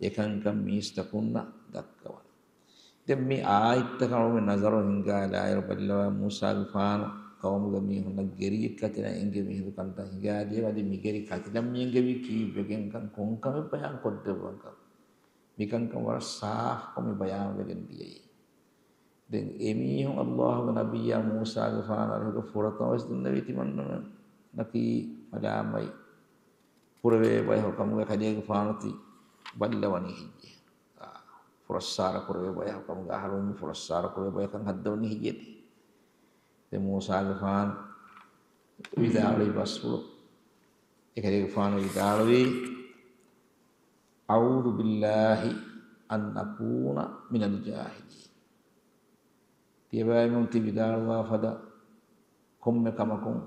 އެކަންކަން މީސްތަކުންނަށް ދައްކަވަނީ. ދެން މި އާޔަތްތަކަށް އަޅުގަނޑު ނަޒަރު ހިންގާލާއިރު ބައްލަވާ މޫސާގެފާނު ޤައުމުގެ މީހުންނަށް ގެރިއެއް ކަތިލަން އެނގޭ މިހިނދު ކަންތައް ހިނގާދިޔަ އަދި މި ގެރި ކަތިލަން މި އެނގެވީ ކީއްވެގެންކަން ކޮންކަމެއް ބަޔާން ކޮށްދެއްވަންކަން. މިކަންކަން ވަރަށް ސާފުކޮށް މި ބަޔާންވެގެން ދިޔައީ. ދެން އެމީހުން ﷲ ގެ ނަބިއްޔާ މޫސާގެފާނާ އަރިހުގަ ފުރަތަމަ ވެސް ދެންނެވީ ތިމަންނަމެންނަކީ މަލާމަތް ކުރެވޭ ބަޔަކު ކަމުގަ ކަލޭގެފާނު ތި ބައްލަވަނީ ހެއްޔޭ؟ އާ، ފުރައްސާރަ ކުރެވޭ ބަޔަކު ކަމުގަ އަހަރުމެން ފުރައްސާރަ ކުރެވޭ ބަޔަކަށް ހައްދަވަނީ ހެއްޔޭ ތި؟ ދެން މޫސާގެފާނު ވިދާޅުވި ބަސްފުޅު، އެކަލޭގެފާނު ވިދާޅުވީ، أعوذ بالله أن أكون من الجاهلين. ތިޔަބައިމީހުން ތި ވިދާޅުވާ ފަދަ ކޮންމެ ކަމަކުން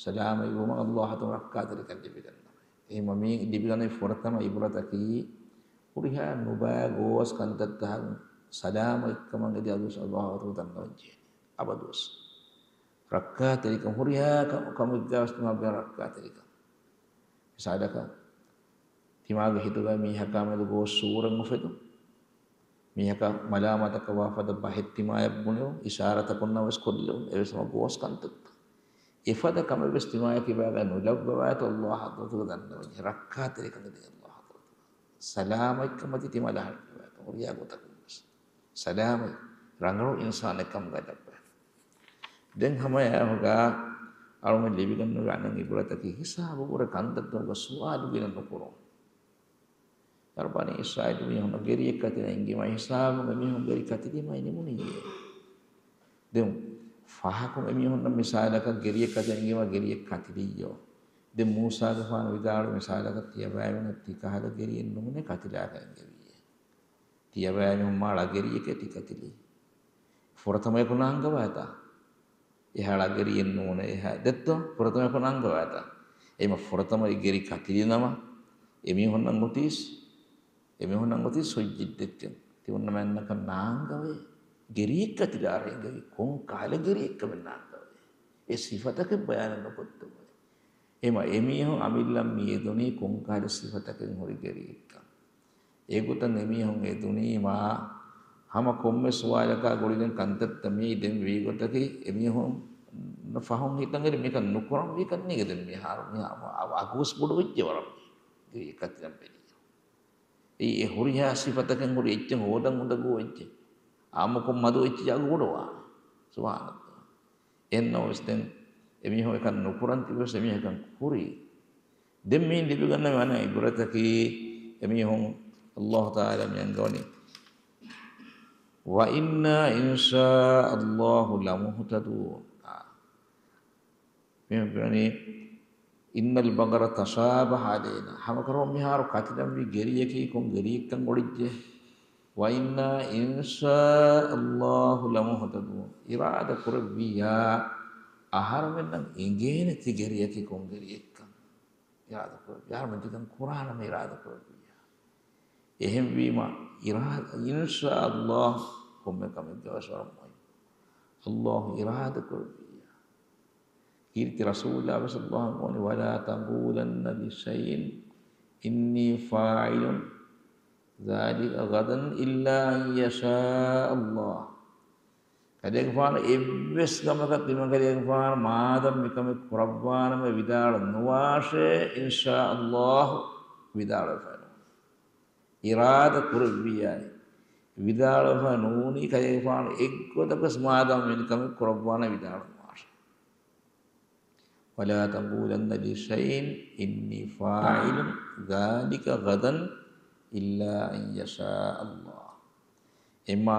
ސަލާމަތްވުމަށް ﷲ އަތުން ރައްކާތެރިކަން ލިބިގަންނަވަ. އެހެންވީމަ މި ލިބިގަނެވި ފުރަތަމަ އިބްރަތަކީ ހުރިހާ ނުބައި ގޯސް ކަންތައްތަކަކުން ސަލާމަތްކަމަށް އެދި އަދުވެސް ﷲ އަތުން ދަންނަވަން ޖެހޭނެ. އަބަދުވެސް ރައްކާތެރިކަން ހުރިހާ ކަ-، ކަމެއްގަވެސް ތިމާ ބޭނުން ރައްކާތެރިކަން. މިސާލަކަށް، ތިމާގެ ހިތުގަ މީހަކާ މެދު ގޯސް ސޫރަން އުފެދުން. މީހަކަށް މަލާމާތަކަށް ވާ ފަދަ ބަހެއް ތިމާޔަށް ބުނެވުން، އިޝާރަތަކުންނަށް ވެސް ކޮށްލެވުން. އެވެސް ހަމަ ގޯސް ކަންތައްތައް. އެފަދަ ކަމެއް ވެސް ތިމާޔަށް ކިބާގަ ނުލައްވަވާތޯ ﷲ ޙަޟްރަތުގަ ދަންނަވަން ޖެހޭ. ރައްކާތެރިކަން އެދެން ﷲ ޙަޟްރަތުގަ. ސަލާމަތްކަމަށް ތި ތިމާ ލަހައްޓަވާތޯ ހުރިހާ ގޮތަކުން ވެސް. ސަލާމަތް ރަނގަޅު އިންސާނެއް ކަމުގަ ލައްވާ. ދެން ހަމަ އެއާހުގަ އަޅުގަނޑު ލިބިގަންނަވާ އަނެއް އިބްރަތަކީ ހިސާބު ބުރެ ކަންތައްތަކުގަ ސުވާލު ގިނަ ނުކުރުން. ބަނީ އިސްރާއީލު މީހުންނަށް ގެރިއެއް ކަތިލަން އެނގީމަ ހިސާބުން އެމީހުން ގެރި ކަތިލީމަ ނިމުނީއޭ. ދެން ފަހަކުން އެމީހުންނަށް މިސާލަކަށް ގެރިއެއް ކަތިލަން އެނގީމަ ގެރިއެއް ކަތިލިއްޔޯ. ދެން މޫސާގެފާނު ވިދާޅުވި މިސާލަކަށް ތިޔަބައިމީހުންނަށް ތިކަހަލަ ގެރިއެއް ނޫނޭ ކަތިލާކަށް އެނގެވީއޭ. ތިޔަބައިމީހުން މާ ޅަ ގެރިއެކޭ ތި ކަތިލީ. ފުރަތަމަޔަކު ނާންގަވާތާ؟ އެހާ ޅަ ގެރިއެއް ނޫނޭ އެހާ. ދެއްތޯ؟ ފުރަތަމަޔަކު ނާންގަވާތާ؟ އެހެންވީމަ ފުރަތަމަ އެ ގެރި ކަތިލި ނަމަ، އެމީހުންނަށް އޮތީސް، އެމީހުންނަށް އޮތީސް ހުއްޖަތްތައް. ތިމަންނަމެންނަކަށް ނާންގަވޭ. ގެރިއެއް ކަތިލާކަށް އެނގެވީ ކޮން ކަހަލަ ގެރިއެއްކަމެއް ނާންގަވޭ. އެ ސިފަތަކެއް ބަޔާނެއް ނުކޮށްދެއްވަނީ. އެހެންވީމަ އެމީހުން އަމިއްލަ މި އެދުނީ ކޮންކަހަލަ ސިފަތަކެއް ހުރި ގެރިއެއްކަން. އެގޮތަށް އެމީހުން އެދުނީމާ ހަމަ ކޮންމެ ސުވާލަކާ ގުޅިގެން ކަންތައްތައް މިއީ ދެން ވީގޮތަކީ އެމީހުން ފަހުން ހިތަށް އެރި މިކަން ނުކުރަން ވީކަން ނޭނގެ ދެން މިހާރު މިހާ އަ-، އަގުސް ބޮޑު ވެއްޖެ ވަރަށް މި ގެރި ކަތިލަން ބެލިއްޔޯ. އެއީ އެ ހުރިހާ ސިފަތަކެއް ހުރި އެއްޗެއް ހޯދަން އުނދަގޫ އެއްޗެއް. އާއްމުކޮށް މަދު އެއްޗެއް އަގު ބޮޑުވާނެ. ސުބްޙާނައްލާހް. އެހެންނަމަވެސް ދެން އެމީހުން އެކަން ނުކުރަން ތިބެސް އެމީހަކަން ކުރީ. ދެން މިއިން ލިބިގަންނަވާނެ އިބްރަތަކީ އެމީހުން ﷲ ތަޢާލާ މި އަންގަވަނީ، وَإِنَّا إِنْ شَاءَ اللَّهُ لَمُهْتَدُونَ. މި ބުނަނީ، إِنَّ الْبَقَرَ تَشَابَهَ عَلَيْنَا. ހަމަކަށަވަރުން މިހާރު ކަތިލަންވީ ގެރިއަކީ ކޮން ގެރިއެއްކަން އޮޅިއްޖެ. وَإِنَّا إِنْ شَاءَ اللَّهُ لَمُهْتَدُونَ. އިރާދަ ކުރެއްވިއްޔާ، އަހަރުމެންނަށް އެނގޭނެ ތި ގެރިއަކީ ކޮން ގެރިއެއްކަން. އިރާދަ ކުރެއްވިއްޔާ، އަހަރުމެން ތިކަން ކުރާނަމޭ އިރާދަ ކުރެއްވިއްޔާ. އެހެންވީމަ، އިރާ-، إِنْ شَاءَ اللَّهُ، ކޮންމެ ކަމެއްގަވެސް ވަރަށް މުހިންމު. ﷲ އިރާދަ ކުރެއްވިއްޔާ. ކީރިތި ރަސޫލާ ވެސް ﷲ އަންގަވަނީ، وَلَا تَقُولَنَّ لِشَيْءٍ إِنِّي فَاعِلٌ ذَلِكَ غَدًا إِلَّا أَنْ يَشَاءَ اللَّهُ. ކަލޭގެފާނު އެއްވެސް ކަމަކަށް ތިމަން ކަލޭގެފާނު މާދަމް މިކަމެއް ކުރައްވާނަމޭ ވިދާޅު ނުވާށޭ، إِنْ شَاءَ اللَّهُ ވިދާޅުވެފައި ނޫނީ. އިރާދަ ކުރެއްވިއްޔާ، ވިދާޅުވެފައި ނޫނީ ކަލޭގެފާނު އެއްގޮތަކަސް މާދަމް މިކަމެއް ކުރައްވާނަމޭ ވިދާޅު ނުވާށޭ. وَلَا تَقُولَنَّ لِشَيْءٍ إِنِّي فَاعِلٌ ذَلِكَ غَدًا إِلَّا أَنْ يَشَاءَ اللَّهُ. އެމާ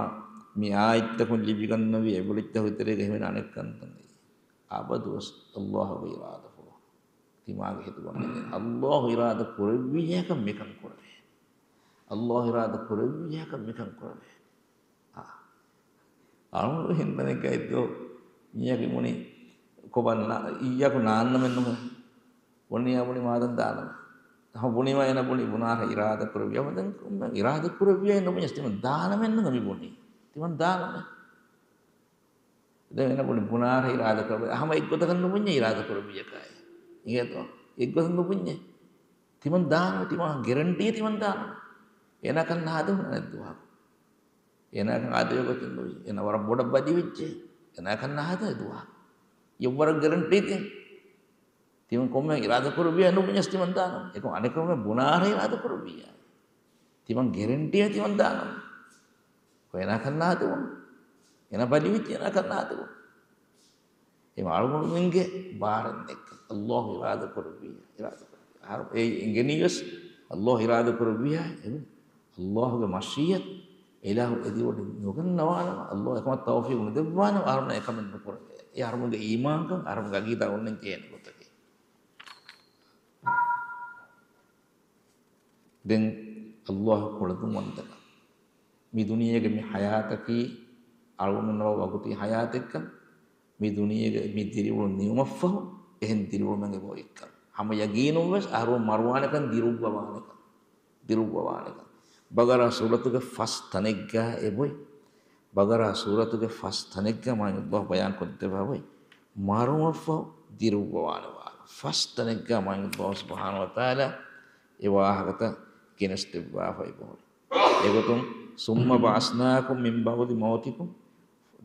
މި އާޔަތްތަކުން ލިބިގަންނަވި އިބްރަތްތަކުގެ ތެރޭގަ ހިމެނޭ އަނެއް ކަންތައް އެއީ. އަބަދުވެސް ﷲ ގެ އިރާދަފުޅު ތިމާގެ ހިތުގަ މި އަންނަނީ. ﷲ އިރާދަ ކުރެއްވިއްޔާކަށް މިކަން ކުރެވޭނެ. ﷲ އިރާދަ ކުރެއްވިއްޔާކަށް މިކަން ކުރެވޭނެ. އާ. އަޅުގަނޑު ހިނދަނީ ކައިތޯ މީހަކީ ބުނީ ކޮބާ އިއްޔާކު ނާންނަމެއްނު. ބުނިޔާ ބުނި މާދަން ދާނަމޭ. ހަ، ބުނީމާ އޭނަ ބުނީ ބުނާހަ އިރާދަ ކުރެއްވިއްޔާ. ދެން އިރާދަ ކުރެއްވިއްޔާ ނުބުނިޔަސް ތިމަން ދާނަމެއްނު މި ބުނީ. ތިމަން ދާނަމޭ. ދެން އޭނަ ބުނި ބުނާހަ އިރާދަ ކުރެއްވިއްޔާ. ހަމަ އެއްގޮތަކަށް ނުބުންޏޭ އިރާދަ ކުރެއްވިއްޔާ ކައި. އިނގޭތޯ؟ އެއްގޮތުން ނުބުންޏޭ. ތިމަން ދާނަމޭ، ތިމަން ގެރެންޓީ ތިމަން ދާނަމޭ. އޭނާކަން ނާދެވުނަ އަނެއްދުވަހަކު. އޭނާކަން އާދެވޭ ގޮތެއް ނުވި. އޭނާ ވަރަށް ބޮޑަށް ބަލިވެއްޖެ. އޭނާކަން ނާދެވޭ ދުވަހަކު. އެއްވަރަށް ގެރެންޓީ ތި. ތިމަން ކޮންމެ އިރާދަ ކުރެއްވިޔާ ނުބުންޏަސް ތިމަން ދާނަމޭ. އެކަމް އަނެކަމެ ބުނާހަ އިރާދަ ކުރެއްވިޔާ. ތިމަން ގެރެންޓީ ތިމަން ދާނަމޭ. އޭނާކަން ނާދެވުނު. އޭނާ ބަލިވެއްޖެ އޭނާކަން ނާދެވުނު. އެ އަޅުގަނޑުމެންގެ ބާރެއް ނެތްކަން. އައްލާހު އިރާދަ ކުރެއްވިޔާ، އިރާދަ ކުރެއްވިޔާ. އަހަރު އެ އެނގެނީވެސް އައްލާހު އިރާދަ ކުރެއްވިޔާ، އެ އައްލާހުގެ މަޝީއަތް އިލާހު އެދިވޮޑި ނުގަންނަވާނަމަ، އައްލާހު އެކަމަށް ތައުފީގު ނުދެއްވާނަމަ، އަހަރުމެން އެކަމެއް ނުކުރޭ. އެ އަހަރުމެންގެ އީމާންކަން، އަހަރުމެންގެ އަގީދާ އޮންނަން ޖެހޭނެ ގޮތަކީ. ދެން އައްލާހު ކުޅަދުންވަންތަކަން. މި ދުނިޔޭގެ މި ޙަޔާތަކީ އަޅުގަނޑުމެންނަށް ވަގުތީ ޙަޔާތެއްކަން، މި ދުނިޔޭގެ މި ދިރިއުޅުން ނިމުމަށްފަހު އެހެން ދިރިއުޅުމެއް އެބައޮތްކަން. ހަމަ ޔަގީނުންވެސް އަހަރުމެން މަރުވާނެކަން، ދިރުއްވަވާނެކަން، ދިރުއްވަވާނެކަން. ބަގަރާ ސޫރަތުގެ ފަސް ތަނެއްގަ އެބޮތް. ބަގަރާ ސޫރަތުގެ ފަސް ތަނެއްގަ މާތް އައްލާހު ބަޔާން ކޮށްދެއްވާ އެބޮތް. މަރުމަށްފަހު ދިރުއްވަވާނެ ވާހަކަ. ފަސް ތަނެއްގަ މާތް އައްލާހު ސުބްޙާނަހު ވަތަޢާލާ އެ ވާހަކަތައް ގެނެސްދެއްވާފަ އެބަހުރި. އެގޮތުން، ثُمَّ بَعَثْنَاكُم مِّن بَعْدِ مَوْتِكُمْ،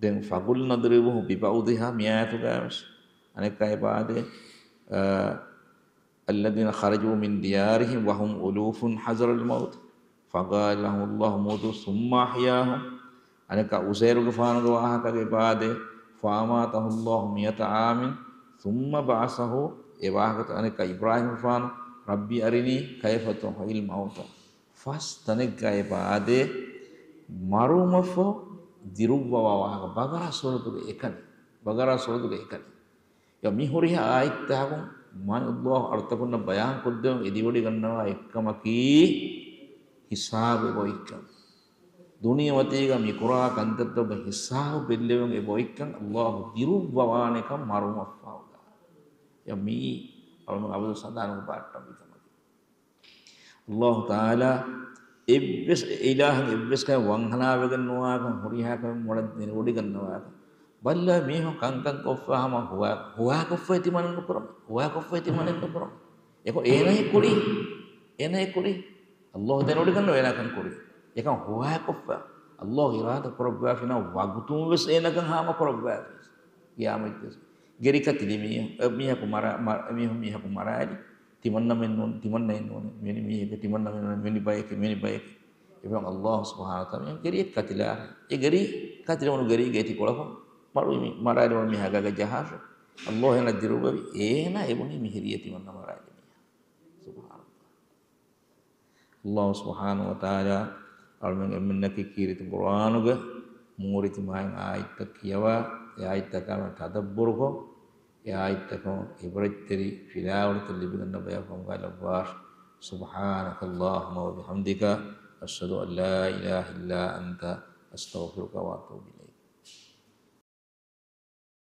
ދެން فَقُلْنَا اضْرِبُوهُ بِبَعْضِهَا މިއާޔަތުގައިވެސް އަނެއްކާ އެބައާދޭ، އާ، الَّذِينَ خَرَجُوا مِن دِيَارِهِمْ وَهُمْ أُلُوفٌ حَذَرَ الْمَوْتِ فَقَالَ لَهُمُ اللَّهُ مُوتُوا ثُمَّ أَحْيَاهُمْ. އަނެއްކާ އުޒައިރުގެފާނުގެ ވާހަކަގެ އެބައާދޭ، فَأَمَاتَهُ اللَّهُ مِائَةَ عَامٍ ثُمَّ بَعَثَهُ. އެ ވާހަކަތައް އަނެއްކާ އިބްރާހީމުގެފާނު، رَبِّ أَرِنِي كَيْفَ تُحْيِي الْمَوْتَىٰ. ފަސް ތަނެއްގައި އެބައާދޭ، މަރުވުމަށްފަހު ދިރުއްވަވާ ވާހަކަ. ބަގަރާ ސޫރަތުގެ އެކަނި. ބަގަރާ ސޫރަތުގެ އެކަނި. އެ މި ހުރިހާ އާޔަތްތަކުން މާތް އައްލާހު އަޅުތަކުންނަށް ބަޔާން ކޮށްދެވުން އެދިވޮޑިގަންނަވާ އެއްކަމަކީ، ހިސާބު އެބައޮތްކަން. ދުނިޔެމަތީގަ މި ކުރާ ކަންތައްތަކުގެ ހިސާބު ބެއްލެވުން އެބައޮތްކަން، އައްލާހު ދިރުއްވަވާނެކަން މަރުވުމަށްފަހުގަ. އެ މީ އަޅުމެން އަބަދު ސަނދާނުގެ ބާއްޓަށް މިކަމަކީ. އައްލާހު ތަޢާލާ އެއްވެސް އިލާހެއް އެއްވެސް ކަމެއް ވަންހަނާވެގެން ނުވާކަން، ހުރިހާ ކަމެއް މޮޅަށް ދެނެވޮޑިގަންނަވާކަން. ބައްލަ މީހުން ކަންކަން ކޮށްފަ ހަމަ ހުވާ، ހުވާކޮށްފައި ތިމަނެއް ނުކުރަމޭ. ހުވާކޮށްފައި ތިމަނެއް ނުކުރަމޭ. އެކަމް އޭނައެއް ކުރީ. އޭނައެއް ކުރީ. އައްލާހު ދެނެވޮޑިގަންނަވަ އޭނާ ކަން ކުރީ. އެކަމް ހުވާކޮށްފަ. އައްލާހު އިރާދަ ކުރައްވާފިނަ ވަގުތުން ވެސް އޭނަ ކަން ހާމަ ކުރައްވާފި. ގިޔާމަތްވެސް. ގެރި ކަތިލި މީހުން، އެ މީހަކު މަރާ، މަ-، މީހުން މީހަކު މަރާލި. ތިމަންނަމެއް ނޫން، ތިމަންނައެއް ނޫން، މިވެނި މީހެކޭ، ތިމަންނަމެއް ނޫން، މިވެނި ބަޔެކޭ، މިވެނި ބަޔެކޭ. އެފަހުން އައްލާހު ސުބްޙާނަހު ވަތަޢާލާ މި ގެރިއެއް ކަތިލާ. އެ ގެރި ކަތިލެވުނު ގެރީގެ އެތި ކޮޅަކުން މަރުވި މި-، މަރާލެވުނު މީހާ ގާގަ ޖަހާފަ. އައްލާހު އޭނަ ދިރުއްވެވި. އޭނަ އެބުނީ މިހިރީ ތިމަންނަ މަރާލި މީހާ. ސުބްޙާނަﷲ. އައްލާހު ސުބްޙާނަހު ވަތަޢާލާ އަޅުމެން އެންމެންނަކީ ކީރިތި ޤުރްއާނުގެ މޫރިތި މާތް އާޔަތްތައް ކިޔަވާ، އެ އާޔަތްތަކާ ތަދައްބުރުކޮށް، އެ އާޔަތްތަކުން ޢިބްރަތްތެރި ފިލާވަޅުތައް ލިބިގަންނަ ބަޔަކު ކަމުގައި ލައްވާށި. سبحانك اللهم وبحمدك، أشهد أن لا إله إلا أنت، أستغفرك وأتوب إليك.